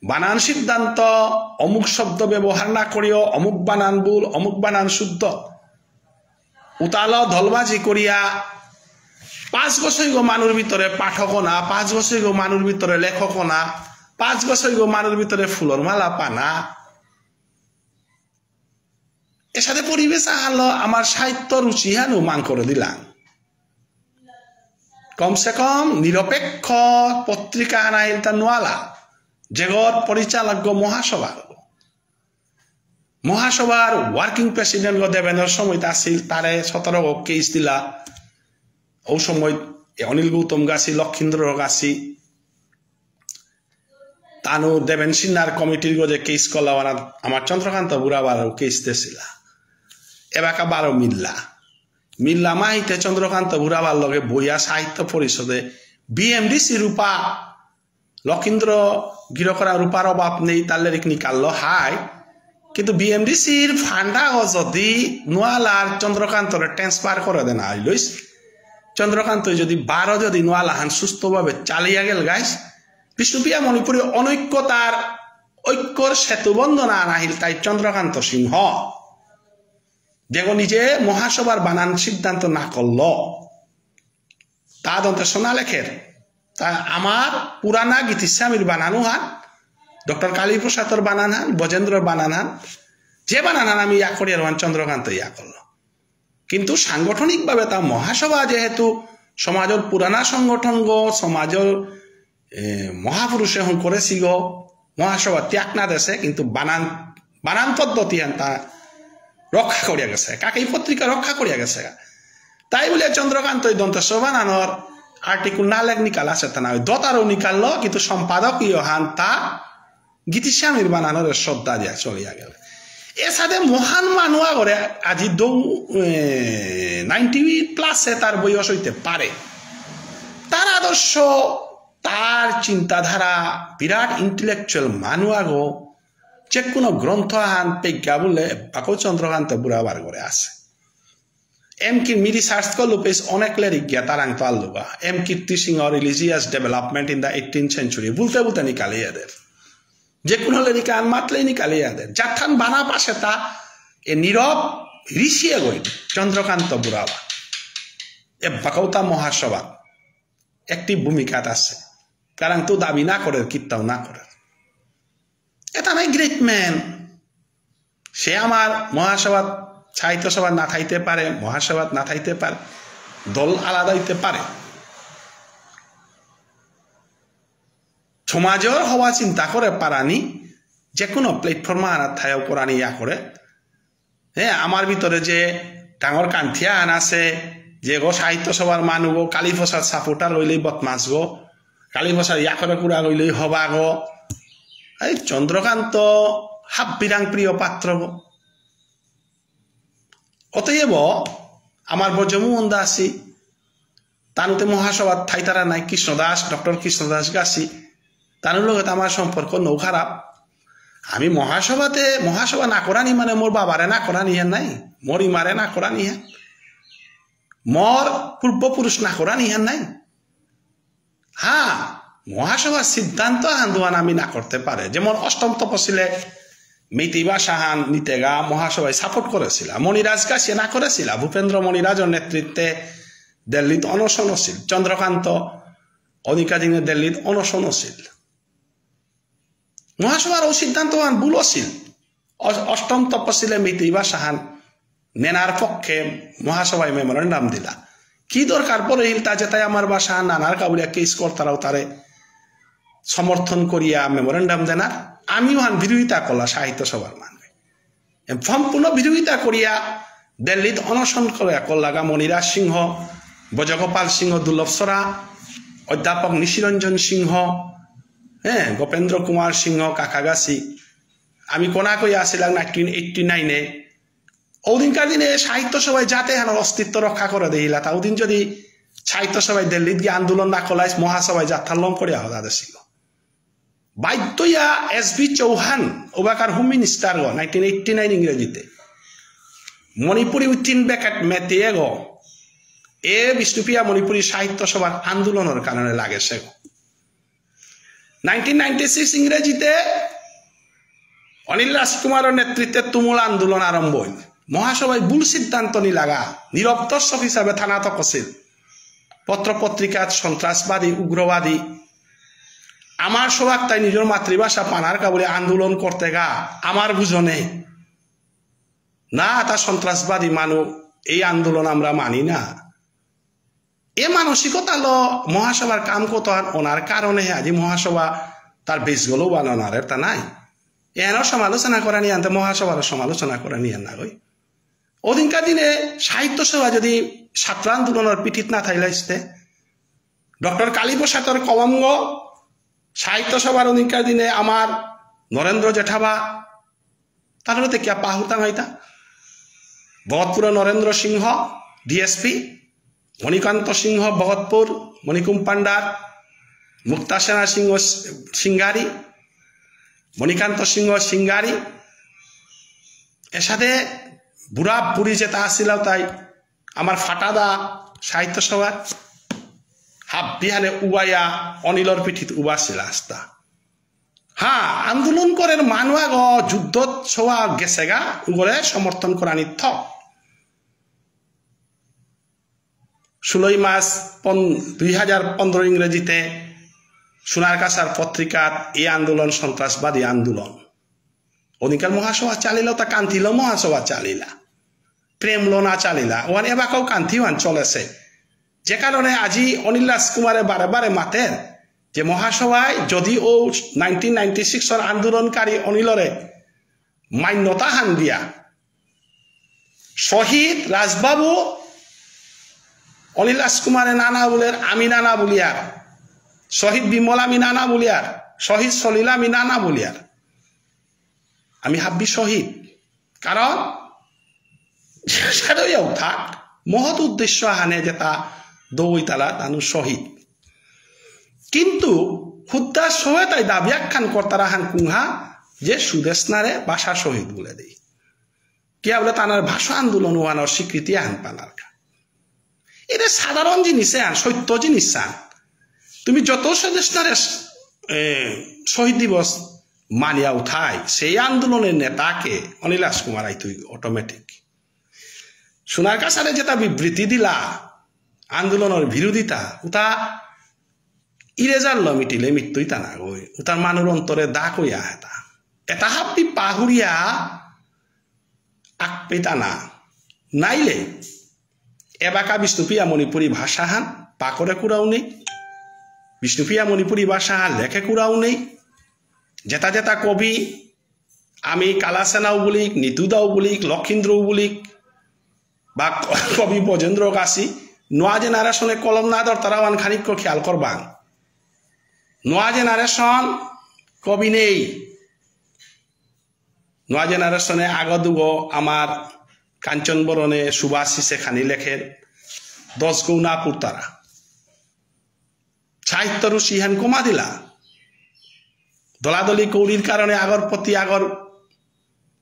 বানান সিদ্ধান্ত, অমুক শব্দ ব্যবহার না করিও, অমুক বানান ভুল, অমুক বানান শুদ্ধ। উতালো দলবাজি করিয়া পাঁচ বছরগো মানুর ভিতরে পাঠক না, পাঁচ বছরগো মানুর ভিতরে লেখক না, পাঁচ বছরগো মানুর ভিতরে ফুলর মালা পানা। এসাদে পরিবেশ আহালো আমার সাহিত্য রুচি হানু মাং করে দিলাম। কমসে কম নিরপেক্ষ পত্রিকা আনা ইলতা নোয়ালা, জগৎ পরিচালক মহাসভা। মহাসভার ওয়ার্কিং প্রেসিডেন্ট গ দেবেন্দ্র সময় তা আছিল, তারে সতেরো গ কেস দিলা। ও সময় এ অনিল গৌতম গাছি, লক্ষীন্দ্র গাছি, তানু দেবেন সিনহার কমিটির গজে কেস করলা, ওরা আমার চন্দ্রকান্ত বুড়াবার কেস দিয়েছিলা। এবাকা বারো মিল্লা। মিল্লা মাহিতে চন্দ্রকান্ত বুড়াবার লগে বইয়া সাহিত্য পরিষদে বিএমডিসি রূপা লক্ষীন্দ্র গিরকরা রূপার অভাব নেই, তার লেরিক নিকাললো হাই। কিন্তু বিএমডিসির ফান্ডা ও যদি নোয়ালার চন্দ্রকান্তরে ট্রান্সফার করে দেনা হইলইস, চন্দ্রকান্ত যদি বারো যদি নোয়ালা হান সুস্থভাবে চালিয়া গেল গাইস, বিষ্ণুপ্রিয়া মণিপুরী অনৈক্যতার ঐক্যর সেতু বন্ধনা আনাহিল তাই চন্দ্রকান্ত সিংহ। যেগো নিজে মহাসভার বানান সিদ্ধান্ত না করলো। তা দন্তে সোনা লেখের। তা আমার পুরানা গীতিস্বামীর বানানো হান, ডক্টর কালীপ্রসাদর বানান হান, ব্রজেন্দ্রর বানান হান, যে বানান হান আমি ইয়া করি আর ওহান চন্দ্রকান্ত ইয়া করলো। কিন্তু সাংগঠনিকভাবে তা মহাসভা যেহেতু সমাজর পুরানা সংগঠন গো, সমাজর, এ, মহাপুরুষে হং করেছি গো, মহাসভা ত্যাগ না দেছে, কিন্তু বানান, বানান পদ্ধতি হান তা রক্ষা করিয়া গেছে, কাকেই পত্রিকা রক্ষা করিয়া গেছে। তাই বলে চন্দ্রকান্ত ওই দন্ত্য স বানানর আর্টিকেল না লেখ নিকাল আছে তা না, ওই দতারও নিকাললো, কিন্তু সম্পাদক ইয়ো হান তা গীতিস্বামীর বানানরে শ্রদ্ধা দিয়া চলিয়া গেল। এসাদে মহান মানু আগরে আজি দৌ, এ, নাইনটি প্লাস এ তার বয়স হইতে পারে। তার আদর্শ, তার চিন্তাধারা, বিরাট ইন্টেলেকচুয়াল মানু আগো, যে কোনো গ্রন্থ আহান পেজ্ঞা বললে বাকো চন্দ্রকান্ত বুড়া বার করে আছে। এমকি মি রিসার্চ করলু পেস অনেক লেরিক গিয়া তারাং তো আল্লুগা। এম কীর্তি সিংহ, Religious Development in the Eighteenth Century। বুলতে বুলতে নিকালে ইয়াদের। যে কোনো লেরিক আন মাতলে নিকালে ইয়াদের। জাতহান বানা পাশে তা এ নীরব ঋষি এগোই চন্দ্রকান্ত বুড়াবা। এ বাকৌতা মহাসভা একটি ভূমিকাত আছে। কারণ তো দাবি না করে, কিত্তাও না করে। এটা নাই গ্রেট ম্যান। সে আমার মহাসভাত, সাহিত্য সভাত না থাইতে পারে, মহাসভাত না থাইতে পারে, দল আলাদা হইতে পারে। সমাজর হওয়া চিন্তা করে পারানি, যে কোনো প্ল্যাটফর্ম আনা থায়াও করানি ইয়া করে। হ্যাঁ, আমার ভিতরে যে ডাঙর কান্থিয়া আন আছে, যে গো সাহিত্য সভার মানু গো, কালীপ্রসাদ সাপোর্টার হইলেই বদমাস গো, কালীপ্রসাদ ইয়া করে কুড়া হইলেই হবা গো। এই চন্দ্রকান্ত হাব্বিরাং প্রিয় পাত্র গো। অতএব আমার ব্রজমোহন দাসী, তানুতে মহাসভাত থাইতারা নাই, কৃষ্ণদাস, ডক্টর কৃষ্ণদাস গাছি, তানুর লগে তো আমার সম্পর্ক নৌ খারাপ। আমি মহাসভাতে, মহাসভা না করানি মানে মোর বাবারে না করানি হেন নাই, মোর ইমারে না করানি হেন, মোর পূর্বপুরুষ না করানি হেন নাই। হ্যাঁ, মহাসভার সিদ্ধান্ত আহান দুহান আমি না করতে পারে। যেমন অষ্টম তপশিলে মেইতেই ভাষাহান নিতেগা মহাসভায় সাপোর্ট করেছিলা, মণিরাজ গাছিয়ে না করেছিলা, ভূপেন্দ্র মণিরাজর নেতৃত্বে দিল্লিত অনশন আছিল, চন্দ্রকান্ত অধিকাদিনে দিল্লিত অনশন আছিল। মহাসভার ও সিদ্ধান্ত আহান ভুল আছিল। অ-, অষ্টম তপশিলে মেইতেই ভাষাহান নেনার পক্ষে মহাসভায় মেমোরেন্ডাম দিলা। কি দরকার পড়ে হিল তা যেতাই আমার ভাষাহান নানার কাবুলিয়া কেস করতারাও তারে সমর্থন করিয়া মেমোরেন্ডাম দেনার? আমিও হান বিরোধিতা করলা সাহিত্য সভার মানুষ। সম্পূর্ণ বিরোধিতা করিয়া দিল্লিত অনশন করে করলাগা মণিরাজ সিংহ, ব্রজগোপাল সিংহ দুর্লভসরা, অধ্যাপক নিশিরঞ্জন সিংহ, হ্যাঁ, গোপেন্দ্র কুমার সিংহ কাকাগাছি। আমি কোনা কই আসিলাম নাইনটিন এইটটি নাইনে। ওদিনকার দিনে সাহিত্য সভায় জাতে হানার অস্তিত্ব রক্ষা করে দেহিলা। তা ওদিন যদি সাহিত্য সভায় দিল্লিত গিয়ে আন্দোলন না করলাইস, মহাসভায় যাত্রা লম করে আহদা দেশিল। বাধ্যয়া এস বি চৌহান, ওবাকার হোম মিনিস্টার গো, নাইনটিন এইটটি নাইন ইংরেজিতে। মণিপুরী উইথিন ব্র্যাকেট মেতে গো, এ বিষ্ণুপ্রিয়া মণিপুরী সাহিত্য সভার আন্দোলনের কারণে লাগেছে গো। নাইনটিন নাইনটি সিক্স ইংরেজিতে অনিল রাজকুমারর নেতৃত্বে তুমুল আন্দোলন আরম্ভ হইল। মহাসভায় ভুল সিদ্ধান্ত নিলাগা, নিরব দর্শক হিসাবে থানা তকছিল। পত্র পত্রিকাত সন্ত্রাসবাদী, উগ্রবাদী, আমার সভাগ তাই নিজের মাতৃভাষা পানার কাবুলে আন্দোলন করতে গা, আমার বুঝনে। না, তা সন্ত্রাসবাদী মানু, এই আন্দোলন আমরা মানি না। এ মানসিকতা লো মহাসভার কাম কত আর ওনার কারণে হে আজি মহাসভা তার বেসগুলো বানানোর তা নাই। এনও সমালোচনা করানি আনতে মহাসভার সমালোচনা করানি আন না গই। ওদিনকার দিনে সাহিত্য সভা যদি ছাত্র আন্দোলনের পিঠিত না থাইলাইসতে, ডক্টর কালীপ্রসাদর কলমগ সাহিত্য সভার ওদিনকার দিনে আমার নরেন্দ্র জেঠাবা, তার মধ্যে কিয়া পাহুতাম হইতা? ভগতপুর নরেন্দ্র সিংহ, ডিএসপি, মণিকান্ত সিংহ ভগতপুর, মণিকুম পাণ্ডার, মুক্তাসেনা সিংহ সিঙ্গারি, মণিকান্ত সিংহ সিঙ্গারি, এসাদে বুড়া বুড়ি যেটা আসিল তাই আমার ফাটাদা সাহিত্য সভার হাব্বিহানে উবাইয়া অনিলর পিঠিত উবা ছিল আস্তা। হ্যাঁ, আন্দোলন করের মানু আগ যুদ্ধত সবা গেছেগা, উগরে সমর্থন করানি থক। ষোলোই মার্চ পন-, দুই হাজার পনেরো ইংরেজিতে সোনার কাছার পত্রিকাত এই আন্দোলন সন্ত্রাসবাদী আন্দোলন। ওদিনকার মহাসভা চালিল, তা কান্তিল মহাসভা চালিলা। প্রেমলো না চালিলা। ওয়ান এবাকাও কান্তি ওয়ান চলেছে। যে কারণে আজি অনিল রাজকুমারে বারে বারে মাতের যে মহাসভায় যদি ও নাইনটিন নাইনটি সিক্সর আন্দোলনকারী অনিলরে মান্যতা হান দিয়া শহীদ রাজবাবু অনিল রাজকুমারে নানা বুলের, আমি নানা বুলিয়ার, শহীদ বিমল আমি নানা বুলিয়ার, শহীদ সলিল আমি নানা বুলিয়ার। আমি হাব্বি শহীদ, কারণ সাদইয়াও থাক, মহৎ উদ্দেশ্য হানে যেতা দৌইতালা তানু শহীদ। কিন্তু হুদ্দা শহীদ তাই দাবি আখ্যান করতারা হান কুংহা যে সুদেষ্ণারে ভাষা শহীদ বুলে দেই। কিয়া বুলে তানার ভাষা আন্দোলন ওহানর স্বীকৃতি আহান পানার কা। এটা সাধারণ জিনিস আন, সত্য জিনিস আন। তুমি যত সুদেষ্ণারে, এ, শহীদ দিবস মানিয়া উঠাই, সেই আন্দোলনের নেতাকে অনিল রাজকুমার আইতুই automatic। সোনার কাছারে যেতা বিবৃতি দিলা, আন্দোলনের বিরোধিতা, উতা ইরেজার ল মিটিলে মৃত্যুইতা না গই, উতার মানুর অন্তরে দাগ হইয়া হেতা। এটা হাব্বি পাহুরিয়া আকপেতা না। নাইলে এবাকা বিষ্ণুপ্রিয়া মণিপুরী ভাষাহান পাকরে কুরাও নেই, বিষ্ণুপ্রিয়া মণিপুরী ভাষাহান লেখে কুরাও নেই। যেতা যেতা কবি, আমি কালাসেনাও বুলিক, নিতু দাও বুলিক, লক্ষীন্দ্রও বুলিক, বা কবি ব্রজেন্দ্র কাশি, নোয়া জেনারেশনে কলম না ধরতারা ওয়ান খানিক খেয়াল করবাং। নোয়া জেনারেশন কবি নেই। নোয়া জেনারেশনে আগদুগো আমার কাঞ্চন বরণে সুভাষিসে খানি লেখের, দশ গো না পুরতারা। সাহিত্য রুচি হান কমা দিলা। দলাদলি কৌড়ির কারণে আগর প্রতি আগর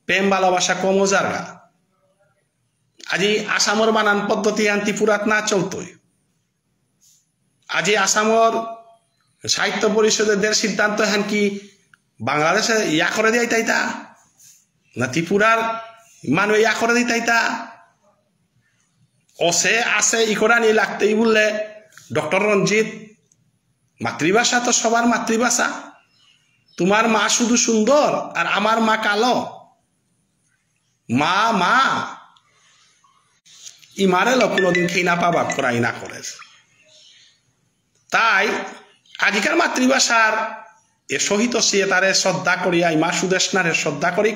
প্রেম ভালোবাসা কমো যারগা। আজি আসামর বানান পদ্ধতি হান ত্রিপুরাত না চলতই। আজি আসামর সাহিত্য পরিষদের দের সিদ্ধান্ত হান কি বাংলাদেশে ইয়া করে দিয়ে তাইতা? না ত্রিপুরার মানুষ ইয়া করে দিয়ে তাইতা? অসে আসে ইকরানি লাগতেই বললে ডক্টর রঞ্জিত, মাতৃভাষা তো সবার মাতৃভাষা। তোমার মা শুধু সুন্দর আর আমার মা কালো। মা, মা। ইমারে লো কোনোদিন খেইনা পাবা করাই না করে। তাই আজিকার মাতৃভাষার এ শহীদ সিয়ে তারে শ্রদ্ধা করিয়া, ইমা সুদেষ্ণারে শ্রদ্ধা করি।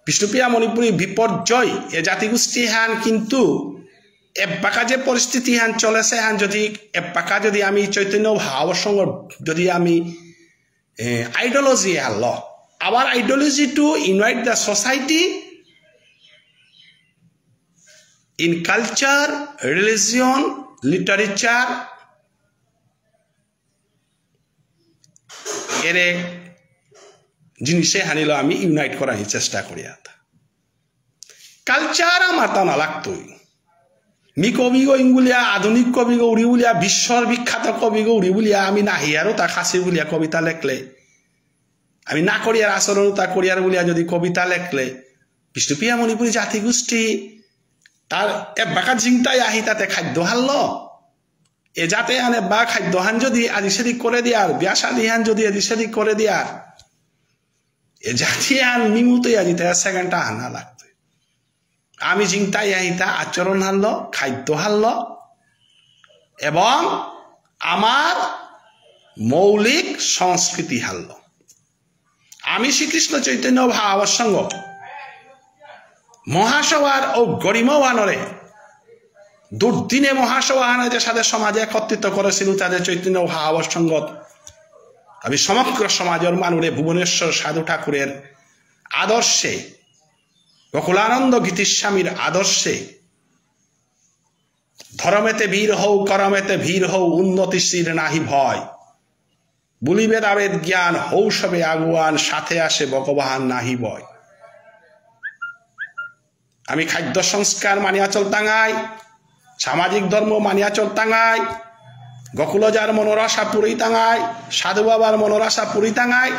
বিষ্ণুপ্রিয়া মণিপুরী বিপর্যয় এ জাতিগোষ্ঠী হান কিন্তু এবাকা যে পরিস্থিতি হান চলেছে হান যদি এবাকা যদি আমি চৈতন্য ভাব সংঘ যদি আমি, এ, ideology হারল, our ideology to unite the society in culture, religion, literature, এরে জিনিসে হানিলো আমি unite করার চেষ্টা করিয়া। কালচার আমার তা না লাগতই। মি কবিগো ইঙ্গুলিয়া, আধুনিক কবিগো উড়ি বুলিয়া, বিশ্বর বিখ্যাত কবিগো উড়ি বুলিয়া, আমি নাহিয়ারও তা খাসি বুলিয়া কবিতা লেখলে, আমি না করিয়ার আচরণ তা করিয়ার বুলিয়া যদি কবিতা লেখলে, বিষ্ণুপ্রিয়া মণিপুরী জাতিগোষ্ঠী তার এবাকা জিংতাই আহি তাতে খাদ্য হারল। এ জাতে আনে বা খাদ্য হান যদি আজি সেদিক করে দিয়ার, বিয়া শাদী হান যদি আজি সেদিক করে দিয়ার, এ জাতি আন নিমুতে আজি তাই সেকেন্ড আনা লাগতই। আমি জিংতাই আহিতা আচরণ হারল, খাদ্য হারল এবং আমার মৌলিক সংস্কৃতি হারল। আমি শ্রীকৃষ্ণ চৈতন্য ভাব সংঘ মহাসভার ও গরিমা ওয়ানরে দুর্দিনে মহাসভা আনে যে সাথে সমাজে একত্রিত করেছিল তাদের চৈতন্য ভাব সংঘত। আমি সমগ্র সমাজের মানুরে ভুবনেশ্বর সাধু ঠাকুরের আদর্শে, গোকুলানন্দ গীতিস্বামীর আদর্শে, ধর্মেতে বীর হও, করমেতে ভীর হও, উন্নতিশীল নাহি ভয়। বুলিবে দাবেদ জ্ঞান, হৌসবে আগুয়ান, সাথে আসে ভগবান নাহি ভয়। আমি খাদ্য সংস্কার মানিয়া চলতাঙাই, সামাজিক ধর্ম মানিয়া চলতাঙাই, গোকুলজার মনোরাশা পুরেইতাঙাই, সাধু বাবার মনোরাশা পুরেইতাঙাই,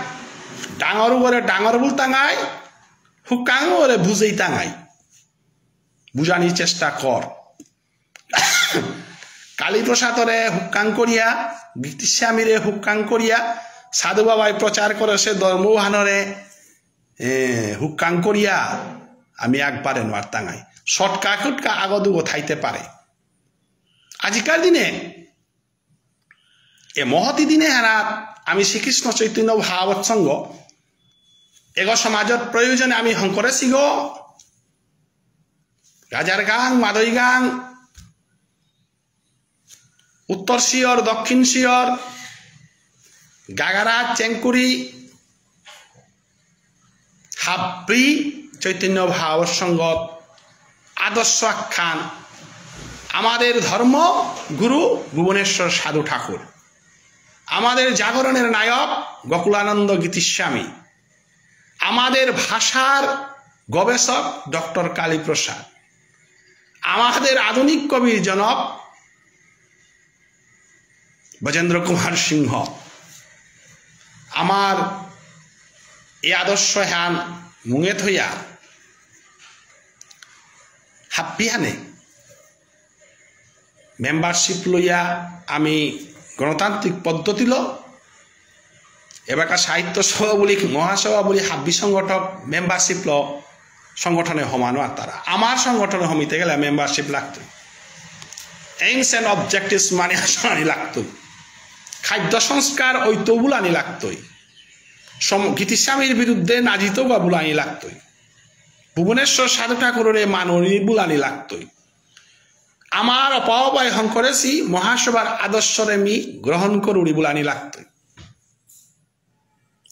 ডাঙর উপরে ডাঙর বুলতাঙাই, হুকাং উপরে বুঝেইতাঙাই। বুঝানির চেষ্টা কর। কালীপ্রসাদরে হুকাং করিয়া, গীতিস্বামীরে হুকাং করিয়া, সাধু বাবাই প্রচার করেছে ধর্ম হানরে, এ, হুকাং করিয়া আমি একবারে নোয়ারতাঙাই। শর্টকাট কুটকা আগদুগো থাইতে পারে। আজিকার দিনে এ মহতি দিনে হারাত আমি শ্রীকৃষ্ণ চৈতন্য ভাগবত সংঘ এগো সমাজর প্রয়োজনে আমি হংকরেসিগো। রাজার গাং, মাদই গাং, উত্তর শিয়র, দক্ষিণ শিয়র, গাগারা, চেংকুরি, হাব্বি, চৈতন্য ভাগবত সংঘত আদর্শ আখ্যান, আমাদের ধর্ম গুরু ভুবনেশ্বর সাধু ঠাকুর, আমাদের জাগরণের নায়ক গোকুলানন্দ গীতিস্বামী, আমাদের ভাষার গবেষক ডক্টর কালীপ্রসাদ, আমাদের আধুনিক কবির জনক ব্রজেন্দ্র কুমার সিংহ। আমার এই আদর্শ হান মুঙে থইয়া হাব্বিহানে মেম্বারশিপ লইয়া আমি গণতান্ত্রিক পদ্ধতিলো এবাকা সাহিত্য সভা বুলি, মহাসভা বুলি হাব্বি সংগঠক মেম্বারশিপ ল সংগঠনে হমানো আতারা। আমার সংগঠনে হমিতে গেলে মেম্বারশিপ লাগতই। Aims and objectives মানে আসানি লাগতই। খাদ্য সংস্কার ঐত বুলানি লাগতই। সম-, গীতিস্বামীর বিরুদ্ধে নাজিত বা বুলানি লাগতই। ভুবনেশ্বর সাধু ঠাকুররে মাননী বুলানি লাগতই। আমার অপাওবায় হংকরেছি মহাসভার আদর্শরে মি গ্রহণ করুরি বুলানি লাগতই।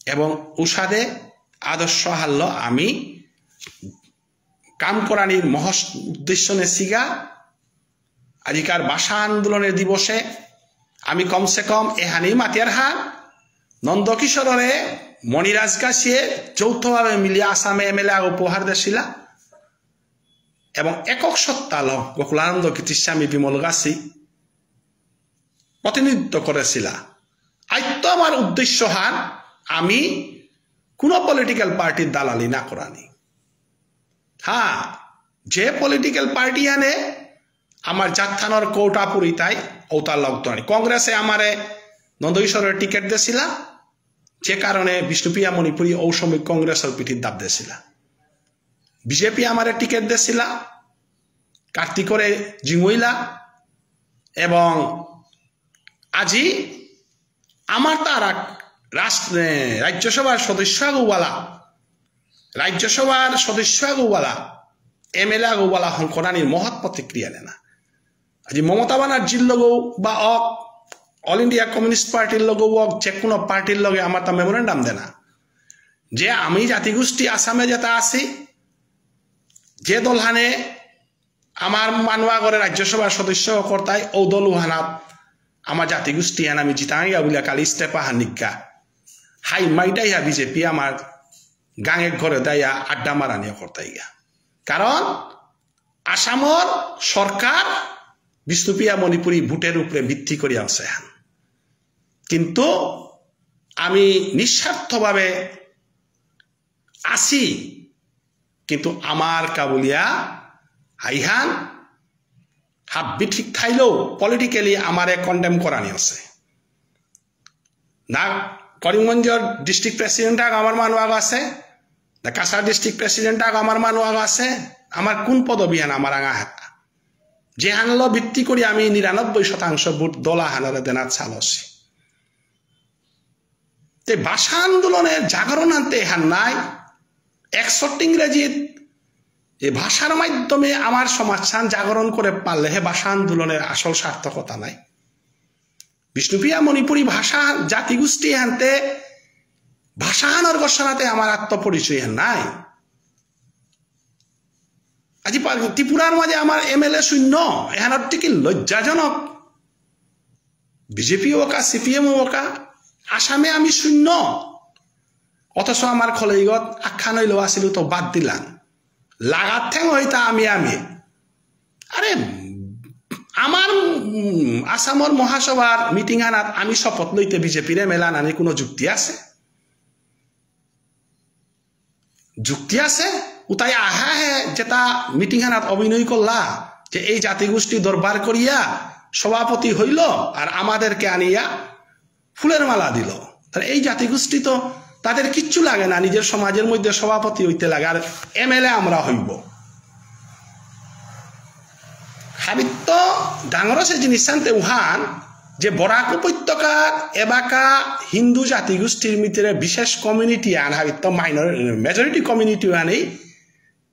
এবং উসাদে আদর্শ হাল্ল আমি কাম করানির মহৎ উদ্দেশ্য নেসিগা। আজিকার ভাষা আন্দোলনের দিবসে আমি কমসে কম এহানি মাতিয়ার হান, নন্দকিশোররে মণিরাজ গাছিয়ে যৌথভাবে মিলিয়া আসামে এমএলএ আগ উপহার দেছিলা এবং একক সত্তালো গোকুলানন্দ গীতিস্বামী বিমল গাছি প্রতিনিধিত্ব করেছিলা। আইত্ত আমার উদ্দেশ্য হান আমি কোনো পলিটিক্যাল পার্টির দালালি না করানি। হ্যাঁ, যে পলিটিক্যাল পার্টি আনে আমার জাতহানর কোটা পুরিতাই ওতা লগ ধরানি। কংগ্রেসে আমারে নন্দকিশোররে টিকিট দেছিলা, যে কারণে বিষ্ণুপ্রিয়া মণিপুরী ঔ সময় কংগ্রেসর পিঠিত দাব দেছিলা। বিজেপি আমারে টিকিট দেছিলা, কার্তিকরে জিঙুইলা এবং আজি আমার তারা রাস-, এ, রাজ্যসভার সদস্য আগুবালা, রাজ্যসভার সদস্য আগুবালা, এমএলএ আগুবালা হংকরানির মহৎ প্রতিক্রিয়া নেনা। আজি মমতা ব্যানার্জির লগেও বা অক, অল ইন্ডিয়া কমিউনিস্ট পার্টির লগেও অক, যে কোনো পার্টির লগে আমার তা মেমোরেন্ডাম দেনা। যে আমি জাতিগোষ্ঠী আসামে যেটা আছি, যে দলহানে আমার মানু আগরে রাজ্যসভার সদস্য কর্তাই ঔ দল উহানাত আমার জাতিগোষ্ঠী হান আমি জিতাঙ্গা বুলিয়া কালি ইস্তেফা হানিকা। হাই মাইটাই হা বিজেপি আমার গাঙে ঘরে দাইয়া আড্ডা মারানিও কর্তাইগা। কারণ আসামর সরকার বিষ্ণুপ্রিয়া মণিপুরী ভোটের উপরে ভিত্তি করিয়া আছে হান। কিন্তু আমি নিঃস্বার্থভাবে আসি, কিন্তু আমার কাবুলিয়া হাইহান হাব্বি ঠিক থাইলেও পলিটিক্যালি আমারে কন্ডেম করানি আছে। না করিমগঞ্জর ডিস্ট্রিক্ট প্রেসিডেন্ট আগ আমার মানু আগ আছে, না কাছাড় ডিস্ট্রিক্ট প্রেসিডেন্ট আগ আমার মানু আগ আছে, আমার কোন পদবী হান আমার আঙা হাতা? যে হানলো ভিত্তি করি আমি নিরানব্বই শতাংশ ভোট দলা হানারে দেনাত চালছি। তে ভাষা আন্দোলনের জাগরণ আনতে হান নাই। একশো ইংরেজিত এই ভাষার মাধ্যমে আমার সমাজহান জাগরণ করে পারলে হে ভাষা আন্দোলনের আসল সার্থকতা নাই। বিষ্ণুপ্রিয়া মণিপুরী ভাষা জাতিগোষ্ঠী হানতে ভাষাহানর ঘোষণাতে আমার আত্মপরিচয় হান নাই। আজি পা-, ত্রিপুরার মাঝে আমার এমএলএ শূন্য, এহান অতি কি লজ্জাজনক। বিজেপি ওকা, সিপিএম ওকা, আসামে আমি শূন্য। অথচ আমার খলেইগত আখ্যান হইলেও আসিল তো বাদ দিলাম। লাগাত ঠেং হইতা আমি আমি। আরে, আমার, উম, আসামর মহাসভার মিটিং আনাত আমি শপথ লইতে বিজেপির এমএলএ আনানি কোনো যুক্তি আছে? যুক্তি আছে? উতাই আহা হে যেটা মিটিং হানাত অভিনয় করলা, যে এই জাতিগোষ্ঠী দরবার করিয়া সভাপতি হইল আর আমাদেরকে আনিয়া ফুলের মালা দিল। তাহলে এই জাতিগোষ্ঠী তো তাদের কিচ্ছু লাগে না, নিজের সমাজের মধ্যে সভাপতি হইতে লাগে আর এমএলএ আমরা হইব। হাবিত্ত ডাঙর আছে জিনিস আনতে উহান যে বরাক উপত্যকার এবাকা হিন্দু জাতিগোষ্ঠীর ভিতরে বিশেষ কমিউনিটি আন হাবিত্ত মাইনর-, মেজরিটি কমিউনিটি আনেই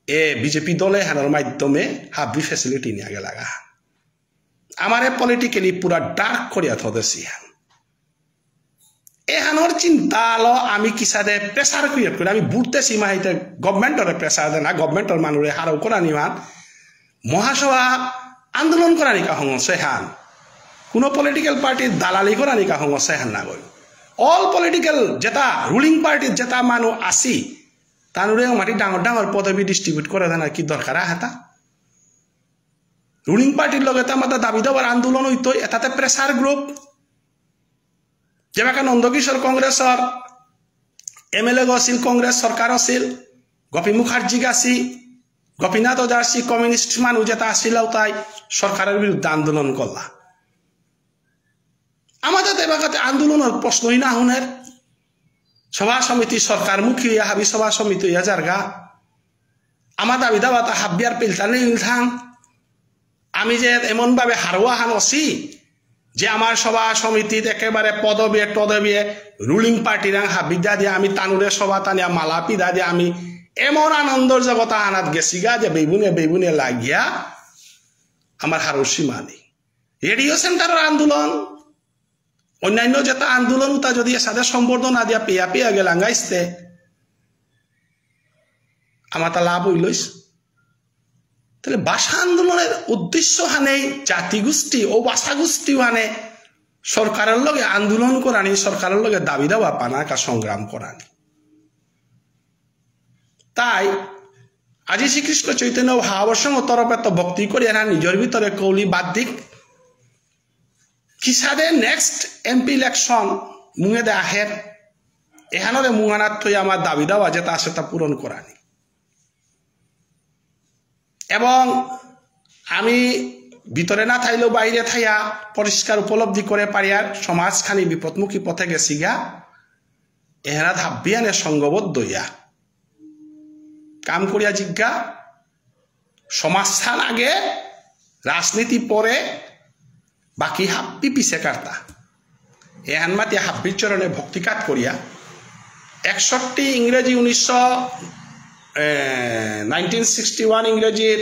এ বিজেপি দলে হানার মাধ্যমে হাবি ফ্যাসিলিটি নিয়ে আগে লাগা। আমারে পলিটিক্যালি পুরা ডার্ক করিয়া থদেসি হান। এহানর চিন্তা আলো আমি কিসাদে pressure create করি, আমি বুঝতেছি মাহিতে government রে pressure দেনা, government র মানুরে হারাও করানি মান, মহাসভা আন্দোলন করানি কা হঙসে হান, কোনো political party র দালালি করানি কা হঙসে হান না গই। All political যেটা ruling party র যেটা মানু আসি, তানুরে মাটি ডাঙর ডাঙর পদবী distribute করে দেনা কি দরকার আহাতা? Ruling party র লগে তো আমাদের দাবি দাবার আন্দোলন হইতো, এটাতে pressure group। যেবাকা নন্দকিশোর কংগ্রেসর এম এল এ গছিল, কংগ্রেস সরকার আছিল, গোপী মুখার্জি গাছি, গোপীনাথ ওঝা আসি, কমিউনিস্ট মানু যেটা আছিল, তাই সরকারের বিরুদ্ধে আন্দোলন করলা। আমাদের এবাকাতে আন্দোলনের প্রশ্নই না হুনের। সভা সমিতি সরকারমুখী ইয়া হাবি সভা সমিতি ইয়া জারগা। আমার দাবি দাবাতা হাবিয়ার পিলতা নেই থাং। আমি যে এমন ভাবে হারুয়া হান অসি যে আমার সভা সমিতিত একেবারে পদবী টদবী ruling party রাং হাবিদা দিয়ে আমি তানুরে সভা তানিয়া মালা পিদা দিয়ে আমি এমন আনন্দর জগত আহানাত গেছিগা যে বেবুনে বেবুনে লাগিয়া আমার হারুর সীমা নেই। রেডিও সেন্টারের আন্দোলন, অন্যান্য যেটা আন্দোলন উতা যদি এসাদে সম্বর্ধনা দিয়া পেয়া পেয়া গেলাঙ্গাইস্তে, আমার তা লাভ হইলইস। তাহলে ভাষা আন্দোলনের উদ্দেশ্য হানে জাতিগোষ্ঠী ও ভাষাগোষ্ঠী হানে সরকারের লগে আন্দোলন করানি, সরকারের লগে দাবি দাবা পানা কা সংগ্রাম করানি। তাই আজি শ্রীকৃষ্ণ চৈতন্য ভাগবত সংঘ তরফে তো ভক্তি করি এরা নিজের ভিতরে কৌলি বাদ দিক, কিসাদে next এমপি ইলেকশন মুঙেদে আহের, এহানরে মুঙানাত থই আমার দাবি দাবা যেটা আছে তা পূরণ করানি। এবং আমি ভিতরে না থাইলেও বাইরে থাইয়া পরিষ্কার উপলব্ধি করে পারিয়ার সমাজ খানি বিপদমুখী পথে গেছিগা। এহানাত হাব্বিয়ানে সংঘবদ্ধ ইয়া কাম করিয়া জিজ্ঞা, সমাজহান আগে, রাজনীতি পরে, বাকি হাব্বি পিছে কার্তা। এহান মাতি হাব্বির চরণে ভক্তিকাত করিয়া, একষট্টি ইংরেজি উনিশশো, এ, নাইনটিন সিক্সটি ওয়ান ইংরেজির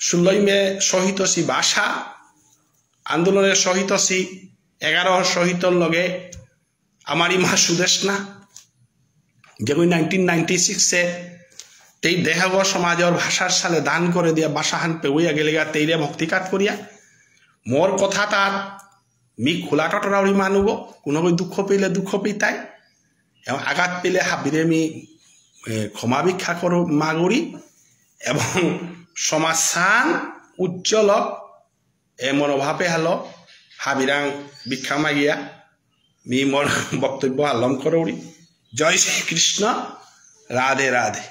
ষোলোই মে শহীদ হসি ভাষা আন্দোলনের শহীদ হসি, এগারো শহীদর লগে আমার ইমা সুদেষ্ণা, যেগুই নাইনটিন নাইনটি সিক্সে তেই দেহগ সমাজর ভাষার সালে দান করে দিয়া ভাষাহান পেউইয়া গেলেগা তেইরে ভক্তিকাত করিয়া। মোর কথা তার মি খোলা টটরাউরি মানুব, কোনো দুঃখ পেলে দুঃখ পেতাই, এবং আঘাত পেলে হাবিরে মি, এ, ক্ষমা ভিক্ষা করো মাগুরি, এবং সমাজহান উজ্জ্বল এ মনোভাবে হালো হাবিরাং ভিক্ষা মাগিয়া মি মোর বক্তব্য আলম করৌরি। জয় শ্রীকৃষ্ণ, রাধে রাধে।